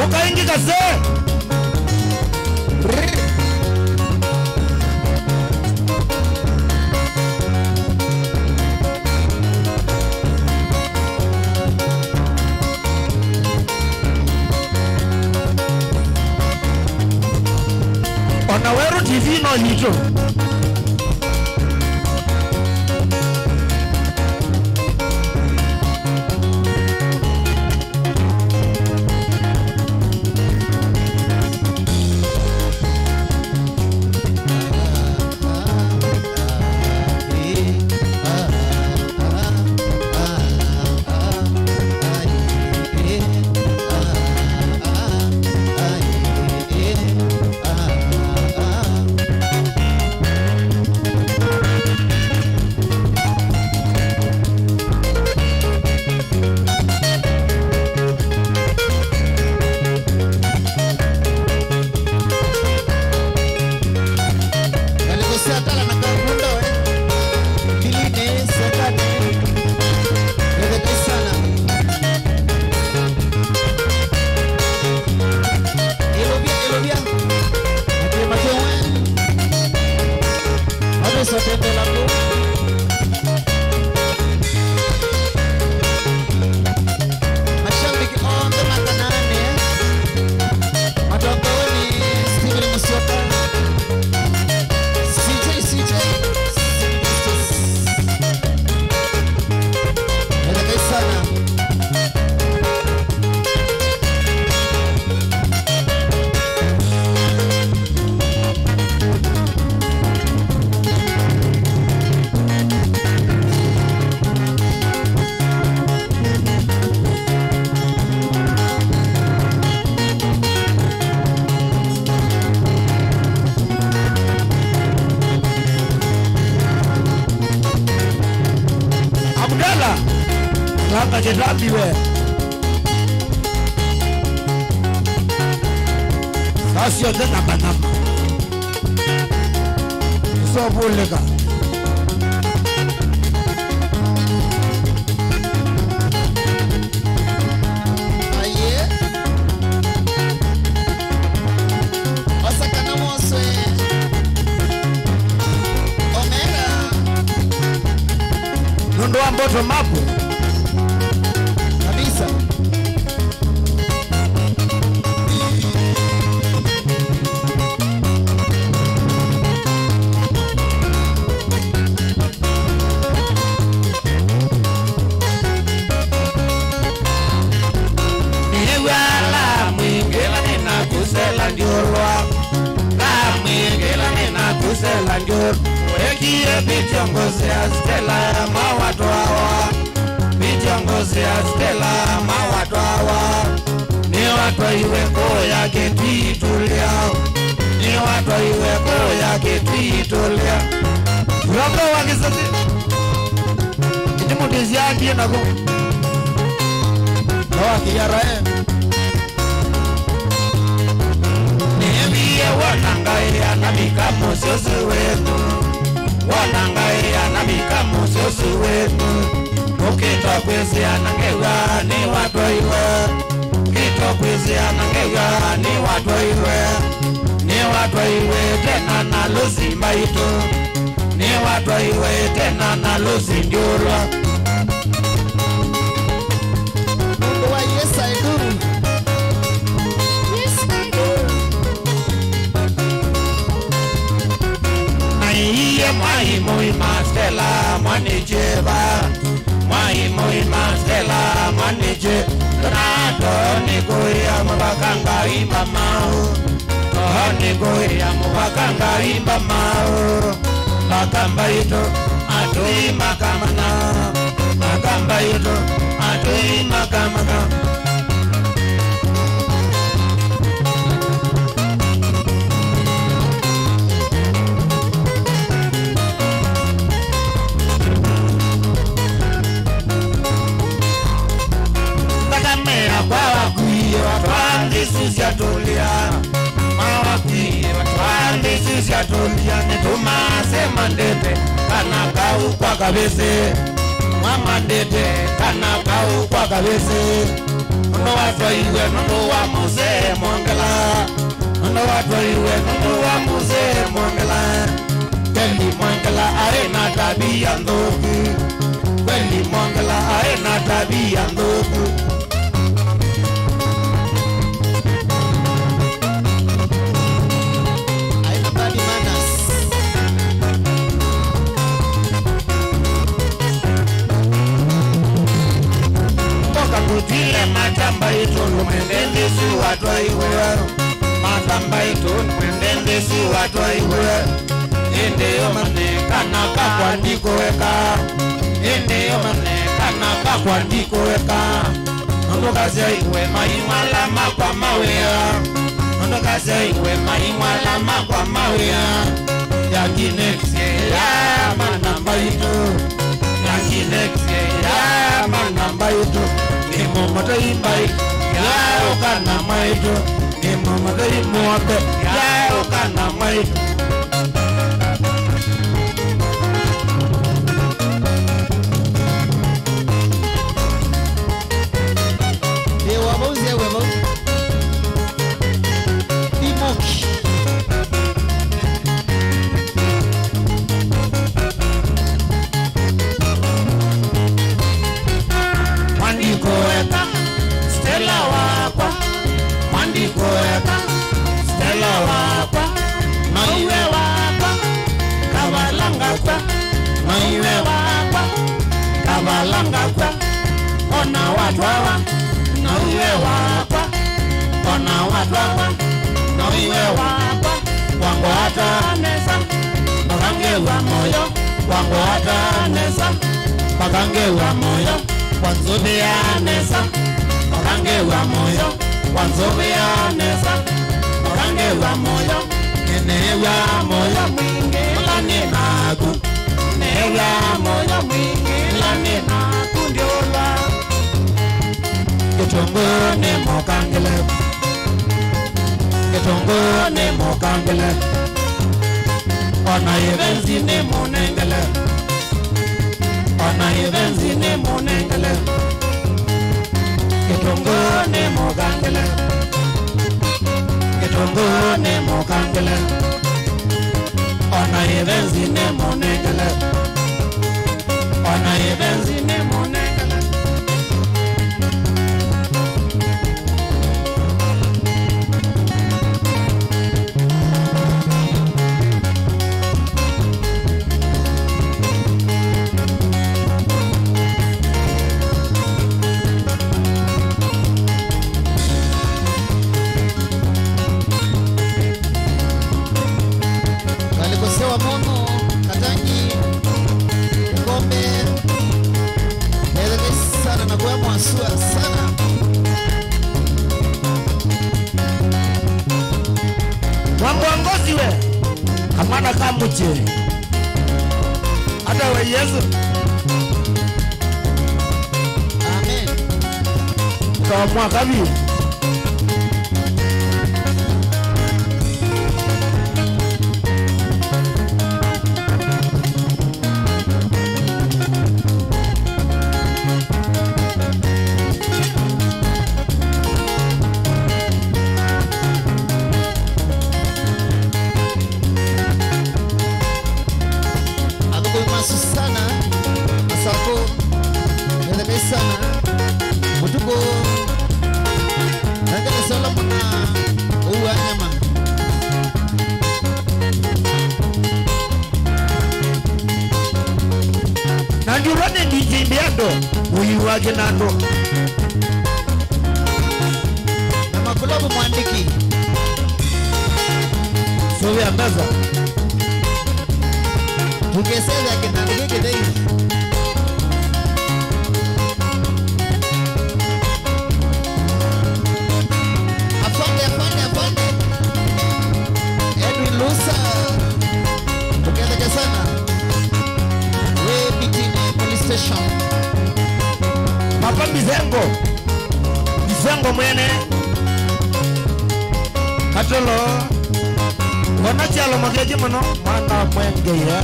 Ũka ĩngĩ kasee. Ona Werũ T V no yitũ. Ngalĩko sya Tala na Kakunda we. Mbilinĩ, Sekane. Wethekai sana. Ĩlũvya, ĩlũvya. Matĩ, matĩ we. Matĩ sote ndela kũ. Mashabiki onthe ma Kanaani, matongoew'e nĩ Stephen Musyoka, C J, C J, Wethekai sana. Akĩtambiwe. Saa syonthe na manama. Sovulĩka. Aye. Osa kana moswe. Omera. Nũndũ wa bottom up. Kabisa. Nĩw'aa la mwingĩla nĩnakusela ndiũlwa. La mwingĩla nĩnakusela ndiũlwa. Wekie video ngozi ya Stella ya mawatwawa. Video ngozi ya Stella mawatwawa. Nĩwatwaiwe kũya Kĩtwitũlya. Nĩwatwaiwe kũya Kĩtwitũlya. Ũlongo wa kĩsese. Ĩndĩ mũndũ ĩsyaambie nako. Na wa kĩyarae. Nĩvie wonangaĩa na mĩka mũsyũsĩ wĩtu. Wonangaĩa na mĩka mũsyũsĩ wĩtu. Ũkĩtwa kwĩsĩa na ngew'a nĩwatwaiwe. Ũkĩtwa kwĩsĩa na ngew'a nĩwatwaiwe. Nĩwatwaiwe tena na lũsi mbaitũ. Nĩwatwaiwe tena na lũsi ndiũlwa. Nũndũ wa Yes, I do. Yes, I do. Naiye mwai mũima Stella mwanĩkyeva. Mwai mũima Stella mwanĩkyeva. Nato nĩ kũĩa mũvaka Ngai mbamau. Toni kũĩa mũvaka Ngai mbamau. Makamba itũ atũi makamana. Makamba itũ atũi makamana. Nthakame yakwa wakuie watwa nthĩ isu syatũlĩa. Mawakie vatwaa nthĩ isu syatũlya, nĩtũmasemandĩte kana kau kwa kavĩsĩ. Mwamandĩte kana kau kwa kavĩsĩ. Nũndũ watwaiwe nũndũ wa mũsee Mwongela. Nũndũ watwaiwe nũndũ wa mũsee Mwongela. Kweli Mwongela aĩ na tabia nthũku. Kweli Mwongela aĩ na tabia nthũku. Aĩ na bad manners. Toka kũtwile matamba itũlũ mwende nthĩ isu watwaiwe. Matamba itũlũ mwende nthĩ isu watwaiwe. Ĩndĩ ũmanye kana kakwa ndikũeka. Ĩndĩ ũmanye kana kakwa ndikũeka. Nũndũ kasya iwe maimwala makwa mawĩa. Nũndũ kasya iwe maimwala makwa mawĩa. Yanginekisye ya manamba itũ. Yanginekisye ya manamba itũ. Nĩ mũmũtei mbai ya ũkana mwaitũ. Nĩ mũmũthei mũombe ya ũkana mwaitũ. Ĩ wa vau nzĩa we vau. Imoki. Mwandĩko weka, Stella wakwa. Mwandĩko weka, Stella wakwa. Noiwe wakwa, kavalangakwa. Noiwe wakwa, kavalangakwa. Ona watwawa, noiwe wakwa. Ona watwawa, noiwe wakwa. Wangwata nesa, makangewa moyo. Wangwata nesa, makangewa moyo. Wanzũvĩa nesa, makangewa moyo. Wanzũvĩa nesa, makangewa moyo. Nĩneew'a moyo mwingĩ ĩla nĩ naku. Neew'a moyo mwingĩ ĩla nĩ naku ndiũlwa. Kĩtũngũũ nĩ mũkangĩle. Kĩtũngũũ nĩ mũkangĩle. Ona ĩvenzi nĩ mũnengele. Ona ĩvenzi nĩ mũnengele. Kĩtũngũũ nĩ mũkangĩle. Kĩtũngũũ nĩ mũkangĩle. Ona ĩvenzi nĩ mũnengele. Ona ĩvenzi nĩ mũnengele. Ngalĩko sya Wamono, Katangi, Ũkombe, etheke sana na kũya mwasua sana. Mwambongoziwe, kamwana ka mũkyĩ. Ata we Yesu. Amen. Kwa mwaka vi. Athũkũmi ma Susana, Masakũ, methekei sana. Ũtukũ, nengele Solomona, ũua nyama. Na ndiũlwa nĩ D J Mbiando, ũiwa kĩnandũ. Na Makulovu mwandĩki. Sũvĩa mbesa. Tũkĩsethĩa kĩnandũ kĩkĩ thei. Afande, afande, afande. Edwin Lusa. Tũketheke sana. Wĩ Bitini Police Station. Papa Mizengo. Mizengo mwene. Katolo. Ngona kyalo makeki mũno. Mwana mwengeya.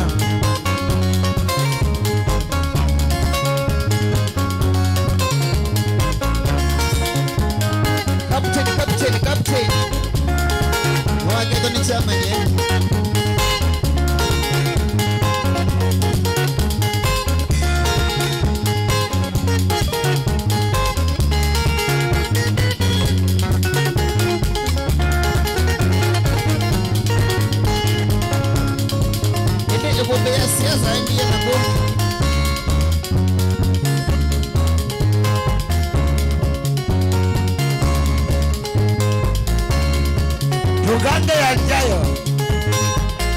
Captain, captain, captain. Wakethwa nĩ kyama nye. Ĩndĩ ĩkũmbĩ ya siasa endie nakũ? Ndũkande ya njayo.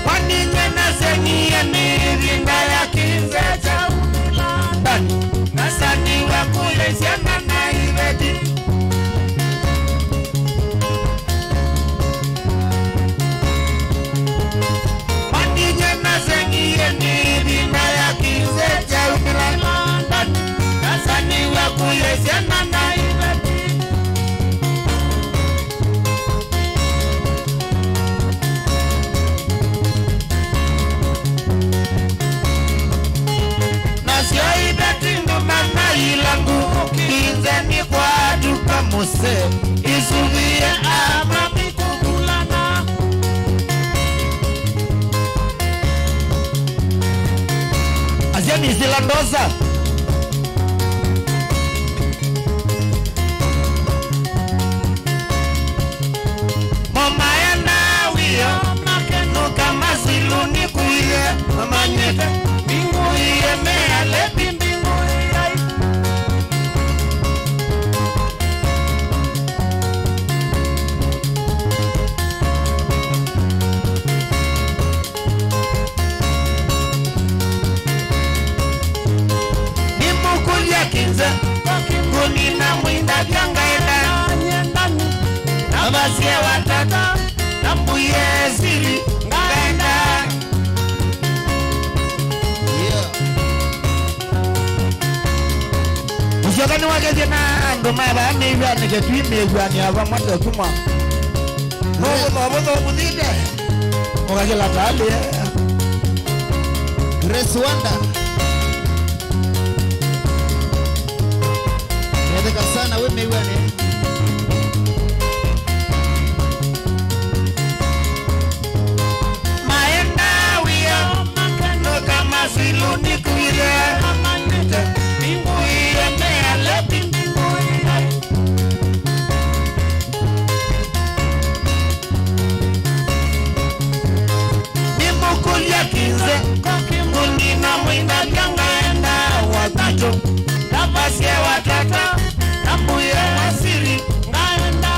Kwani nyie naseng'ie nĩ ĩvinda ya kĩnze kya umĩla ndani? Nasaniwe kũlya syana na iveti. Kwani nyie naseng'ie nĩ ĩvinda ya kĩnze kya umĩla ndani? Nasaniwe kũlya syana na iveti. Nasyo iveti ndũme na ila ngũkũ kĩnzeni kwatuka mũsee, isuvie amami kũkulana. Asyani sila ndosa. Mo maenda wĩoo, makenũka masilu nĩ kũie, mamanyĩte mbingũ iĩ mealevi mbingũ iai. Nĩmũkũlya kĩnze, kũnina mwĩndavya ngaenda, na vasye watata, na mbuye sili ngaenda. Yeah. Mũsyoka nĩwakethie na andũ. Andũ ma vaa mĩw'anĩke twi mĩw'anĩ ya vamwe ta ũtumwa. Nũvũthovũtho ũthite, ũkakĩla talĩ. Grace Wanda. Netheka sana wĩ mĩw'anĩ. Maenda wĩa, makanũka masilu nĩkw'ĩre, amanyĩte, nĩngũĩe mealepi, nĩngũĩe. Nĩmũkũlya kĩnze, kũnina mwĩndavya ngaenda watatũ, ndavasye watata, na mbuye wasili ngaenda.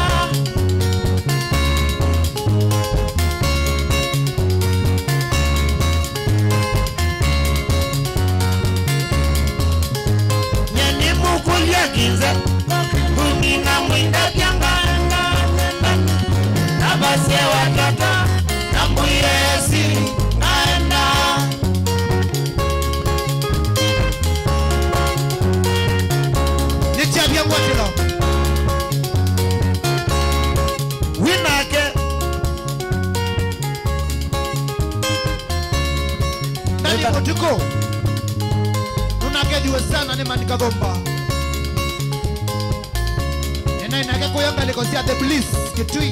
Nye nĩmũkũlya kĩnze, kũnina mwĩndavya ngaenda, ngaenda. Ndavasye watata, na mbuye sili ngaenda. Nĩkyavya ngwatĩlo. Wĩ nake. Ndani mũtuku. Nũnakethiwe sana nĩ Mani Kathũmba. Nĩnaĩ nake kũya ngalĩko sya The Bliss, Kitui.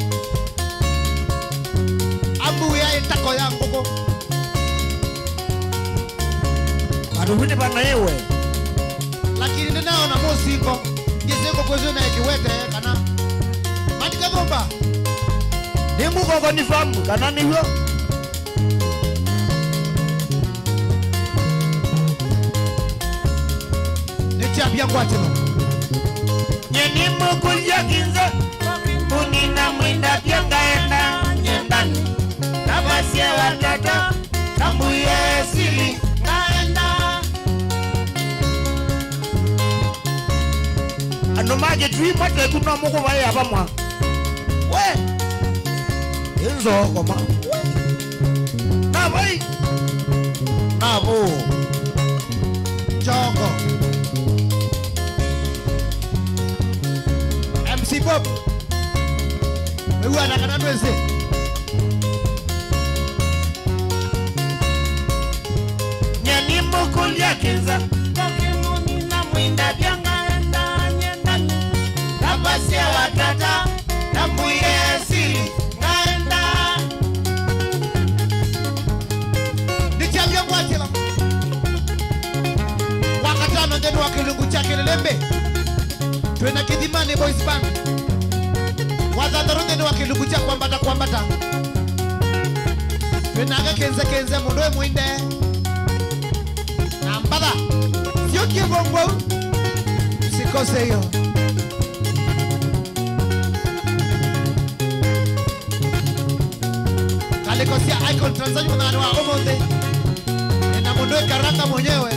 Ambuĩa ĩtako ya ngũkũ. Andũ wini vanaĩwe. Lakini nĩnaona mũsingo. Ndĩsĩ ngũkũ ĩsu naĩ kĩwete kana. Mani Kathũmba. Nĩ ngũkũ confirm kana nĩw'o. Nĩkyavya ngwatĩlo. Nye nĩmũkũlya kĩnze, kũnina mwĩndavya ngaenda nyendani. Ndavasye watata, na mbuye sili ngaenda. Andũ ma Kĩtui mateku no mũkũvaĩa vamwe. We! Ĩ nzookoma. We! Navai! Navũ! Njongo! M C Bob! Wĩw'ana kana ndwĩsĩ? Nye nĩmũkũlya kĩnza, tokĩmũnina mwĩndavya ngaenda nyendani. Ndavasye watata, na mbuye sili ngaenda. Nĩkyavya ngwatĩla. Wakatano nthĩnĩ wa kĩlungu kya Kĩlĩlĩmbĩ. Twĩ na Kĩthimani Boys Band. Wathantharũ nthĩnĩ wa kĩlungu kya Kwambata Kwambata. Twĩ nake Kĩnze Kĩnze mũndũ wĩ mũinde. Na mbatha. Sio kĩvongo. Sikose hiyo. Ngalĩko sya Icon Transaction mũthenya wa ũmũnthĩ. Nĩ na mũndũ wĩ Karanga mwenyewe.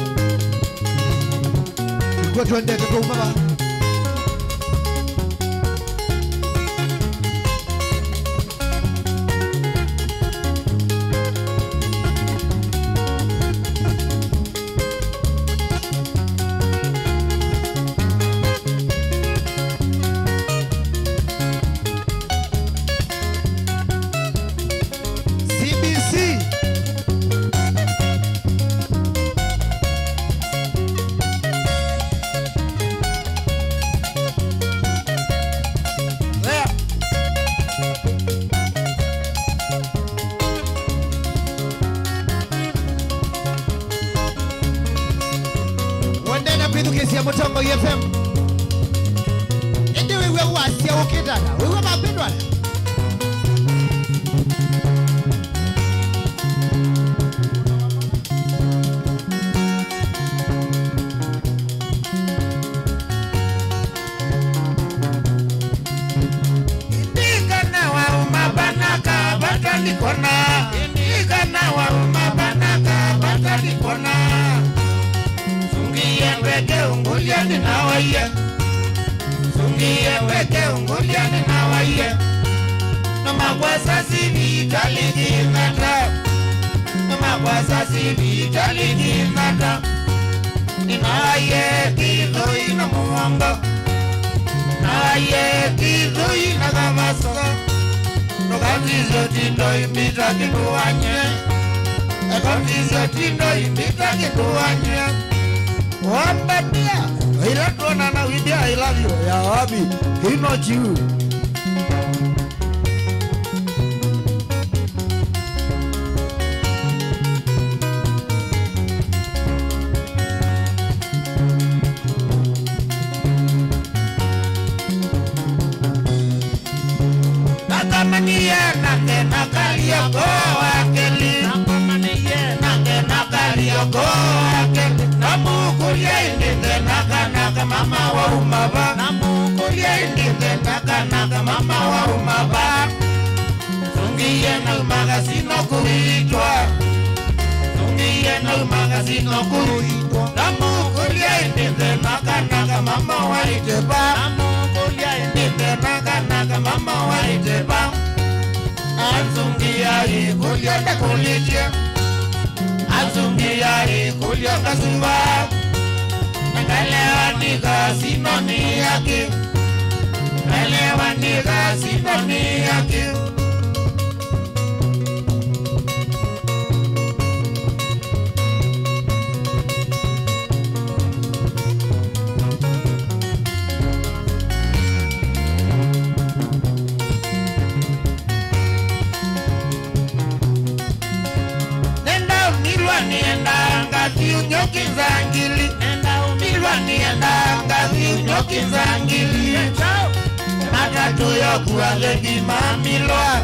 Nĩkw'o twendete twauma va. C B C. Wendee na kwĩthukĩĩsya Mũtongoi F M. Ĩndĩ wĩw'a wasya ũkĩtana, wĩw'a mapĩndwana. Ndikana wauma vana kavata ndikona. Ndikana wauma vana kavata ndikona. Sungie mbeke ungulya ninawaie. Sungie mbeke ungulya ninawaie. Namakwasa sivitali king'ata. Namakwasa sivitali king'ata. Ninawaie kithoi na mũongo. Aye kĩthũi na kavasa, ndũkatizye tindo imbita kĩndũ wanywe. Eka ũtizye tindo imbita kĩndũ wanywe. Wambe bia, ila tuonana wibia, I love you. Ya wapi? Ino juu. Nakomanie nake na Karioko wa kelĩ. Nakomanie nake na Karioko wa kelĩ. Namũkũlya ĩndĩ nthĩna kana ka mama wauma va. Namũkũlya ĩndĩ nthĩna kana ka mama wauma va. Nzũngĩie nauma kasino kũitwa. Nzũngĩie nauma kasino kũitwa. Namũkũlya ĩndĩ nthĩna kana ka mama waĩte va. Namũkũlya ĩndĩ nthĩna kana ka mama waĩte va. Anzũngĩa ĩkũlyo ndakũlĩtye. Anzũngĩa ĩkũlyo ngasuva. Na ngalewa nĩ kasino nĩ yakĩ. Ngalewa nĩ kasino nĩ yakĩ. Nenda umilwa nienda ngathi unyoki nzangili. Nenda umilwa nienda ngathi unyoki nzangili. Matatu yoku alevi mamilwa.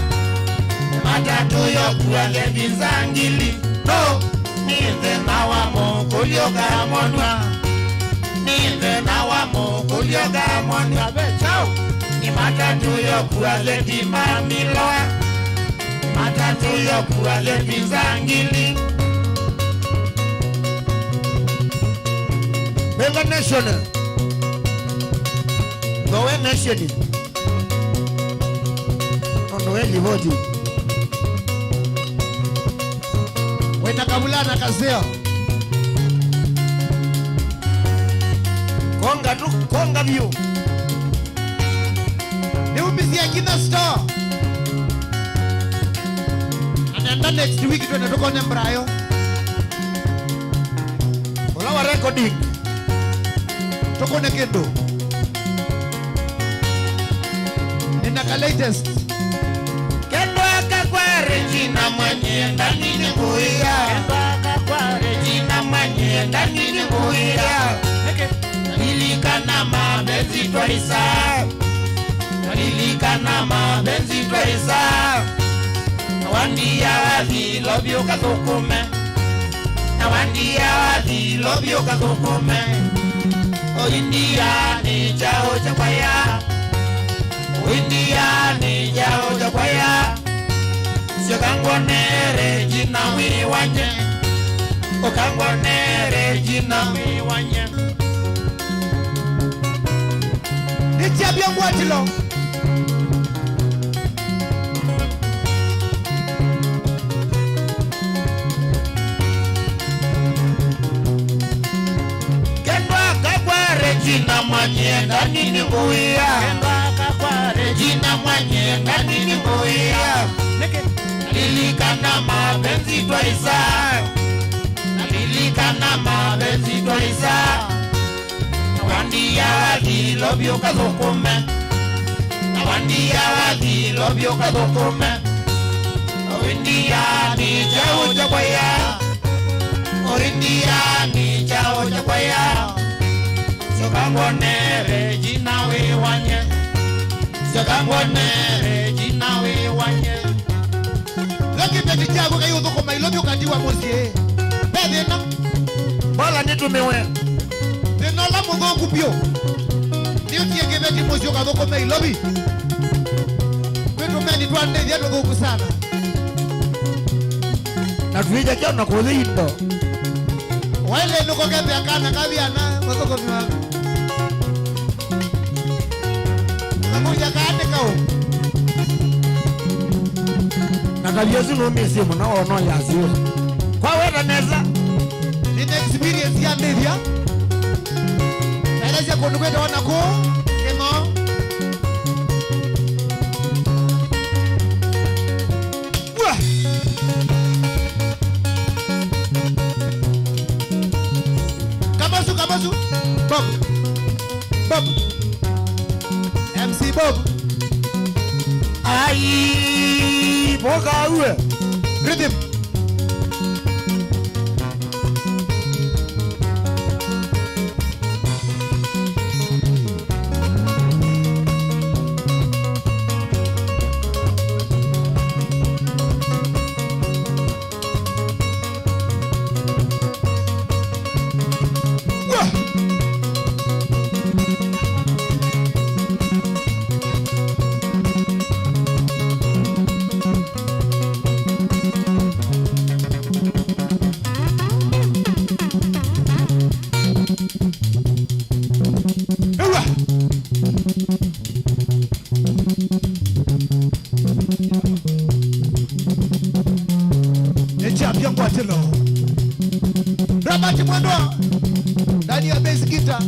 Matatu yoku alevi nzangili. No, nĩ thĩna wa mũkũlyo kamonwa. Nĩ thĩna wa mũkũlyo kamonwa. Nĩ matatu yoku alevi mamilwa. Matatu yoku alevi nzangili. Mega Nation. Ngowe Nation. Nũndũ we livoti. Wĩna kavulana kaseo. Konga tu, konga vyũ. Nĩumisye Kina Store. Na nenda next week twende tũkone Brayo. Ũla wa recording. Tũkone kĩndũ. Nĩna ka latest. Kendwa kakwa Regina Mwanyie ndani nĩ ngũĩa. Kendwa kakwa Regina Mwanyie ndani nĩ ngũĩa. Lilikana mapenzi twaisa. Lilikana mapenzi twaisa. Wandia wathi lobi ũkathũkũme. Na wandia wathi lobi ũkathũkũme. O India nĩ kyaũ kya kwaya. O India nĩ kyaũ kya kwaya. Syoka ngwone Regina wĩ wanye. Ũka ngwone Regina wĩ wanye. Nĩ kyambya ngwatĩlo. Kendwa kakwa Regina Mwanyie ndani nĩ ngũĩa. Kendwa kakwa Regina Mwanyie ndani nĩ ngũĩa. Nĩkĩ? Lilikana mapenzi twaisa. Lilikana mapenzi twaisa. Na wandia wathi lobi ũkathũkũme. Na wandia wathi lobi ũkathũkũme. O India nĩ kyaũ kya kwaya. O India nĩ kyaũ kya kwaya. Syoka ngwone Regina wĩ wanye. Syoka ngwone Regina wĩ wanye. Lo kĩveti kyaku kai ũthũkũma ilovi ũkatiwa mũsyĩ. Ve thĩna. Mbola nĩtũmĩwe. Thĩna ũla mũthũku vyũ. Nĩũtie kĩveti mũsyĩ ũkathũkũme ilovi. Kwĩ tũmeni twa ndĩthya tũthũku sana. Na tuĩkya kyaũ na kũthi indo. Waĩle nũkokethea kana kaviana mũthũkũmi waku. Nakuja kaandĩka ũ? Na tabia isu nũmĩsĩ mũno, o no yasiwe. Kwa weta nesa. Nĩna experience ya ndĩthya. Naelesya kũndũ kwĩtawa na kũũ, Kĩng'o. Bob. Bob. M C Bob. Ai, boga uwe. Rhythm. Ewa! Nĩ champion ngwatĩlo. Robert Mwendwa, ndani ya bass guitar.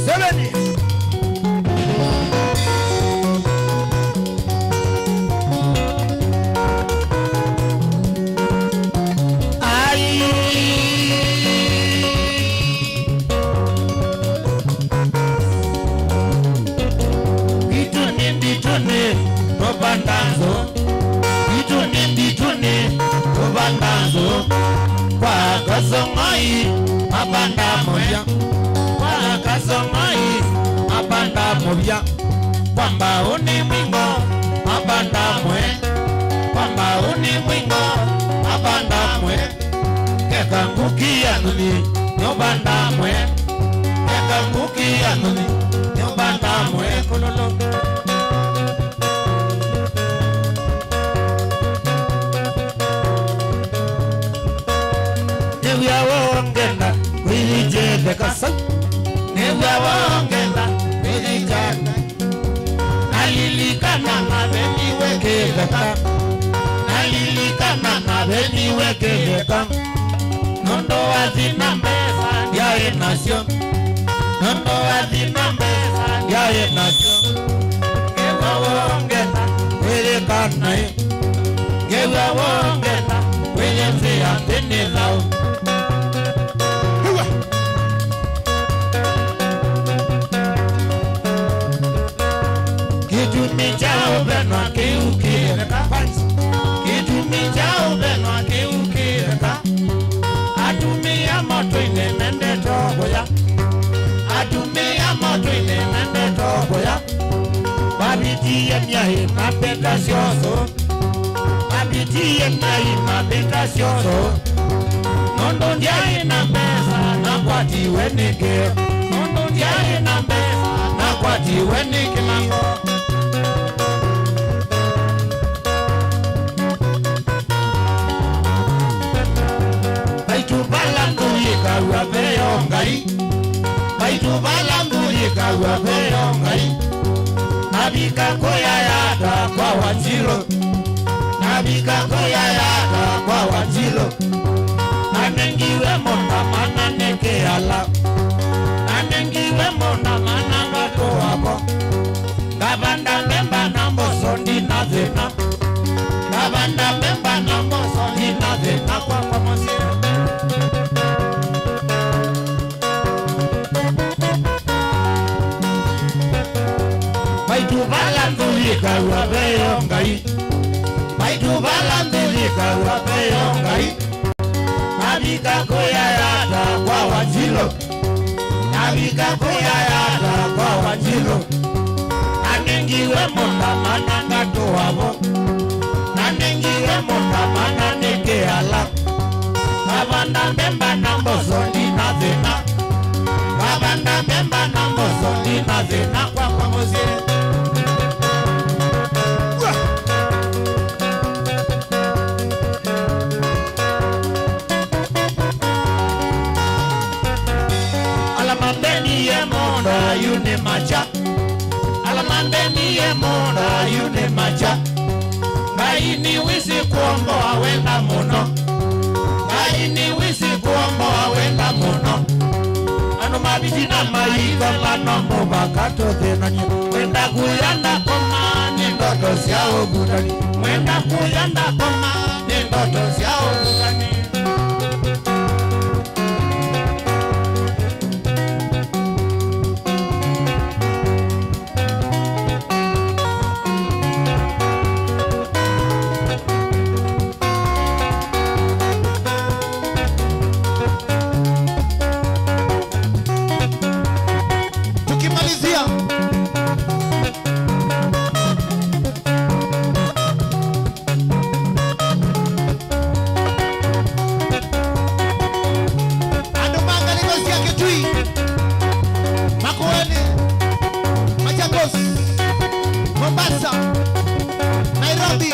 Seven. Ai. Ituni ndituni, tũvanda nzũ. Ituni ndituni, tũvanda nzũ. Kwa Kasong'oi, mavanda mũvya. Kwa Kasong'oi, mavanda mũvya. Kwa Mbaũni Mwingo, mavanda mwe. Kwa Mbaũni Mwingo, mavanda mwe. Keka nguki ya nthuni, nyũmba ndamwe. Keka nguki ya nthuni, nyũmba ndamwe. Kololo. Nĩw'a wongenda, wĩyĩkĩte kasa. Nĩw'a wongenda, wĩyĩkĩte. Nalilikana naveniwe kĩtheka. Nalilikana naveniwe kĩtheka. Nũndũ wa thĩna mbesa ndyaĩ nasyo. Nũndũ wa thĩna mbesa ndyaĩ nasyo. Ngĩw'a wongenda, wĩyĩkanaĩ. Ngĩw'a wongenda, wĩyĩsĩ atĩ nĩ thaũ. Kĩtumi kya ũvenwa kĩu kĩtheka. Kĩtumi kya ũvenwa kĩu kĩtheka. Atumĩa motũinĩ mendete ũkũya. Atumĩa motũinĩ mendete ũkũya. Mavitie myaĩ mavĩta syoso. Mavitie myaĩ mavĩta syoso. Nũndũ ndyaĩ na mbesa, nakwatiwe nĩ kĩo. Nũndũ ndyaĩ na mbesa, nakwatiwe nĩ kĩmako. Maitũ vala nthũ yĩkaw'a veyo Ngai. Maitũ vala nthũ yĩkaw'a veyo Ngai. Navika kũya yata kwa Wanjilũ. Navika kũya yata kwa Wanjilũ. Nanengiwe mũndũ mana nĩ kĩala. Nanengiwe mũndũ mana ngatũ wako. Ngavanda mbemba na mboso ndina thĩna. Ngavanda mbemba na mboso ndina thĩna kwakwa mũsyĩ. Maitũ vala nthũ yĩkaw'a veyo Ngai. Maitũ vala nthũ yĩkaw'a veyo Ngai. Na Navika kũyayata kwa Wanjilũ. Navika kũyayata kwa Wanjilũ. Nanengiwe mũtama na ngatũa vo. Nanengiwe mũtama na nĩkĩala. Ngavanda mbemba na mboso ndina thĩna. Ngavanda mbemba na mboso ndina thĩna kwakwa mũsyĩ. Ala mambenie mũũnda yu nĩ makya. Ala mambenie mũũnda yu nĩ makya. Ngai nĩ wĩsĩ kũomboa wenda mũno. Ngai nĩ wĩsĩ kũomboa wenda mũno. Andũ maviti na maitho vano mũvaka tũthĩnany'e. Mwenda kuya ndakoma nĩ ndoto sya ũvutani. Mwenda kuya ndakoma nĩ ndoto sya ũvutani. Tukimalizia, andũ ma ngalĩko sya Kitui, Makueni, Machakos, Mombasa, Nairobi,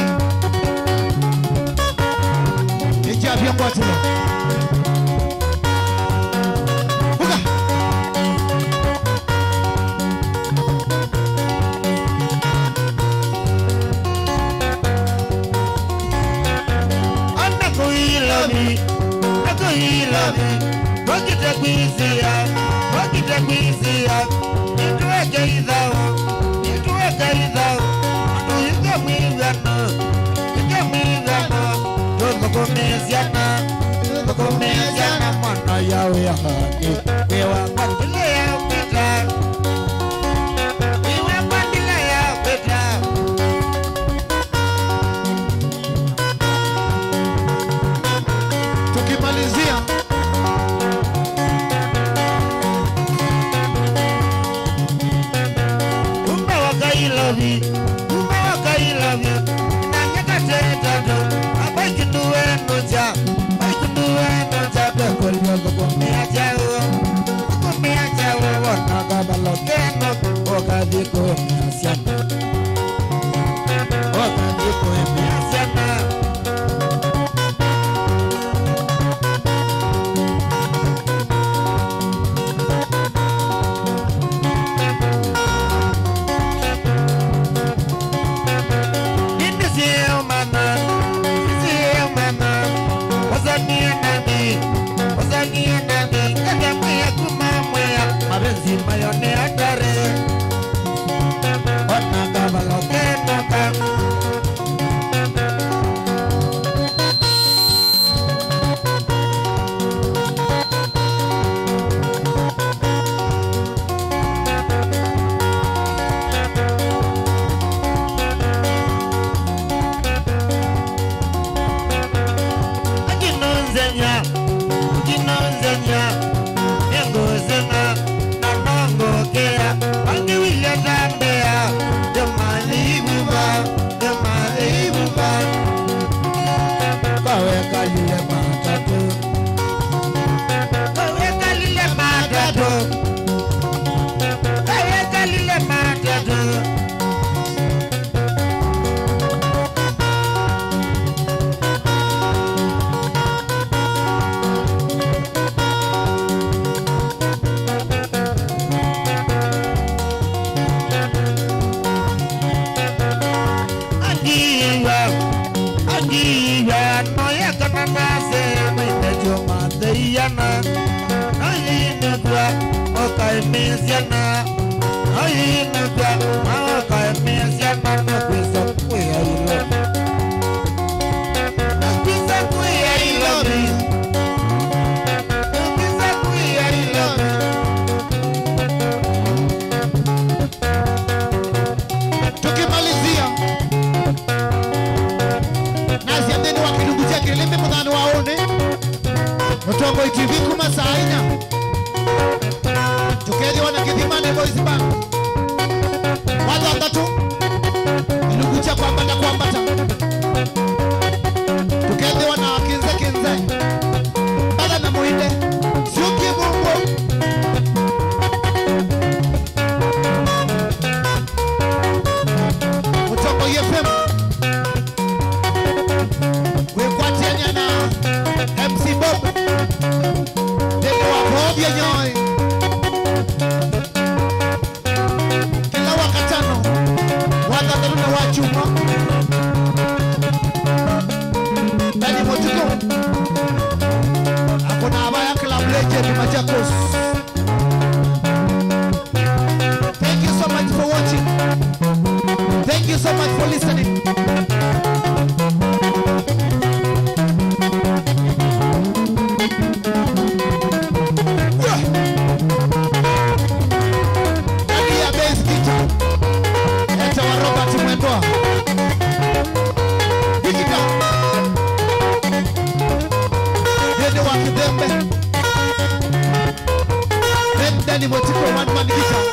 nĩkyavya ngwatĩlo. Vuga! Ana kũilovi, na kũilovi, tũkite kwĩsĩa, tũkite kwĩsĩa, nĩtũeke ithau, nĩtũeke ithau, tũithe mwĩw'ano, tũithe mwĩw'ano, tũthũkũmĩe syana, tũthũkũmĩe syana, mwana ya wĩa hangĩ, wĩa wakwa ndilea kwĩta. Iwe bandila ya kwĩta. Tukimalizia. Kumbe wakailovi, kumbe wakailovi, na nyakate tatu, abai kindu wenu cha, abai kindu wenu cha, kwa kwa kwa kwa mea chao. Kumea kyaũ wona kavalo keno, ũkathi kũemea syana. Ũkathi kũemea syana. Nĩnĩsĩeũmana, nĩsĩeũmana, wasanie nani, wasanie nani, ethĩa mwĩa kuma mwĩa, mavenzi mayo nĩ atare, ona kavalo kenoka. Akinonzenya, akinonzenya, nĩngũsema, na nongũkĩa, angĩ wile tambea, ndĩmalivuva. Nĩmalivuva. Kawekalile matatũ. Kawekalile matatũ. Kawekalile matatũ. Angiwa, angiwa, noya kana nase, maitetyo matheiana. Noyinukwa, okaimisiana. Noyinukwa, maokaimisiana, nokwisa kwĩya ilo. Nokwisa kwĩya ilo. Nokwisa kwĩya ilo. Tukimalizia, nasya nthĩnĩ wa kĩlungu kya kĩlĩmbĩ mũthani wa ũnĩ, T V kuma saa inya. Tũkethĩwa na Kĩthimani Boys Band. Wathanthatũ. Ilungu kya kwambata kwambata. Tũkethĩwa na Kinze Kinze. Mbala na Mũinde. Syũkie Mũmbũ. Mũtongoi F M. Kwĩkwatĩanĩa na M C Bob. Nĩndĩ wa kũovya nyoi. Kĩla Wakatano, Wathanthatũ na Wakyumwa. Ndani Mũtukũ. Akũnaa vaya Club Legend Machakos. Thank you so much for watching. Thank you so much for listening. Ndani ya bass guitar, etawa Robert Mwendwa. Guitar. Nĩndĩ wa Kĩthembe. Nendeni Mũtikũ one man guitar.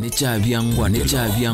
Nĩkyavyangwa, nĩkyavyangwa.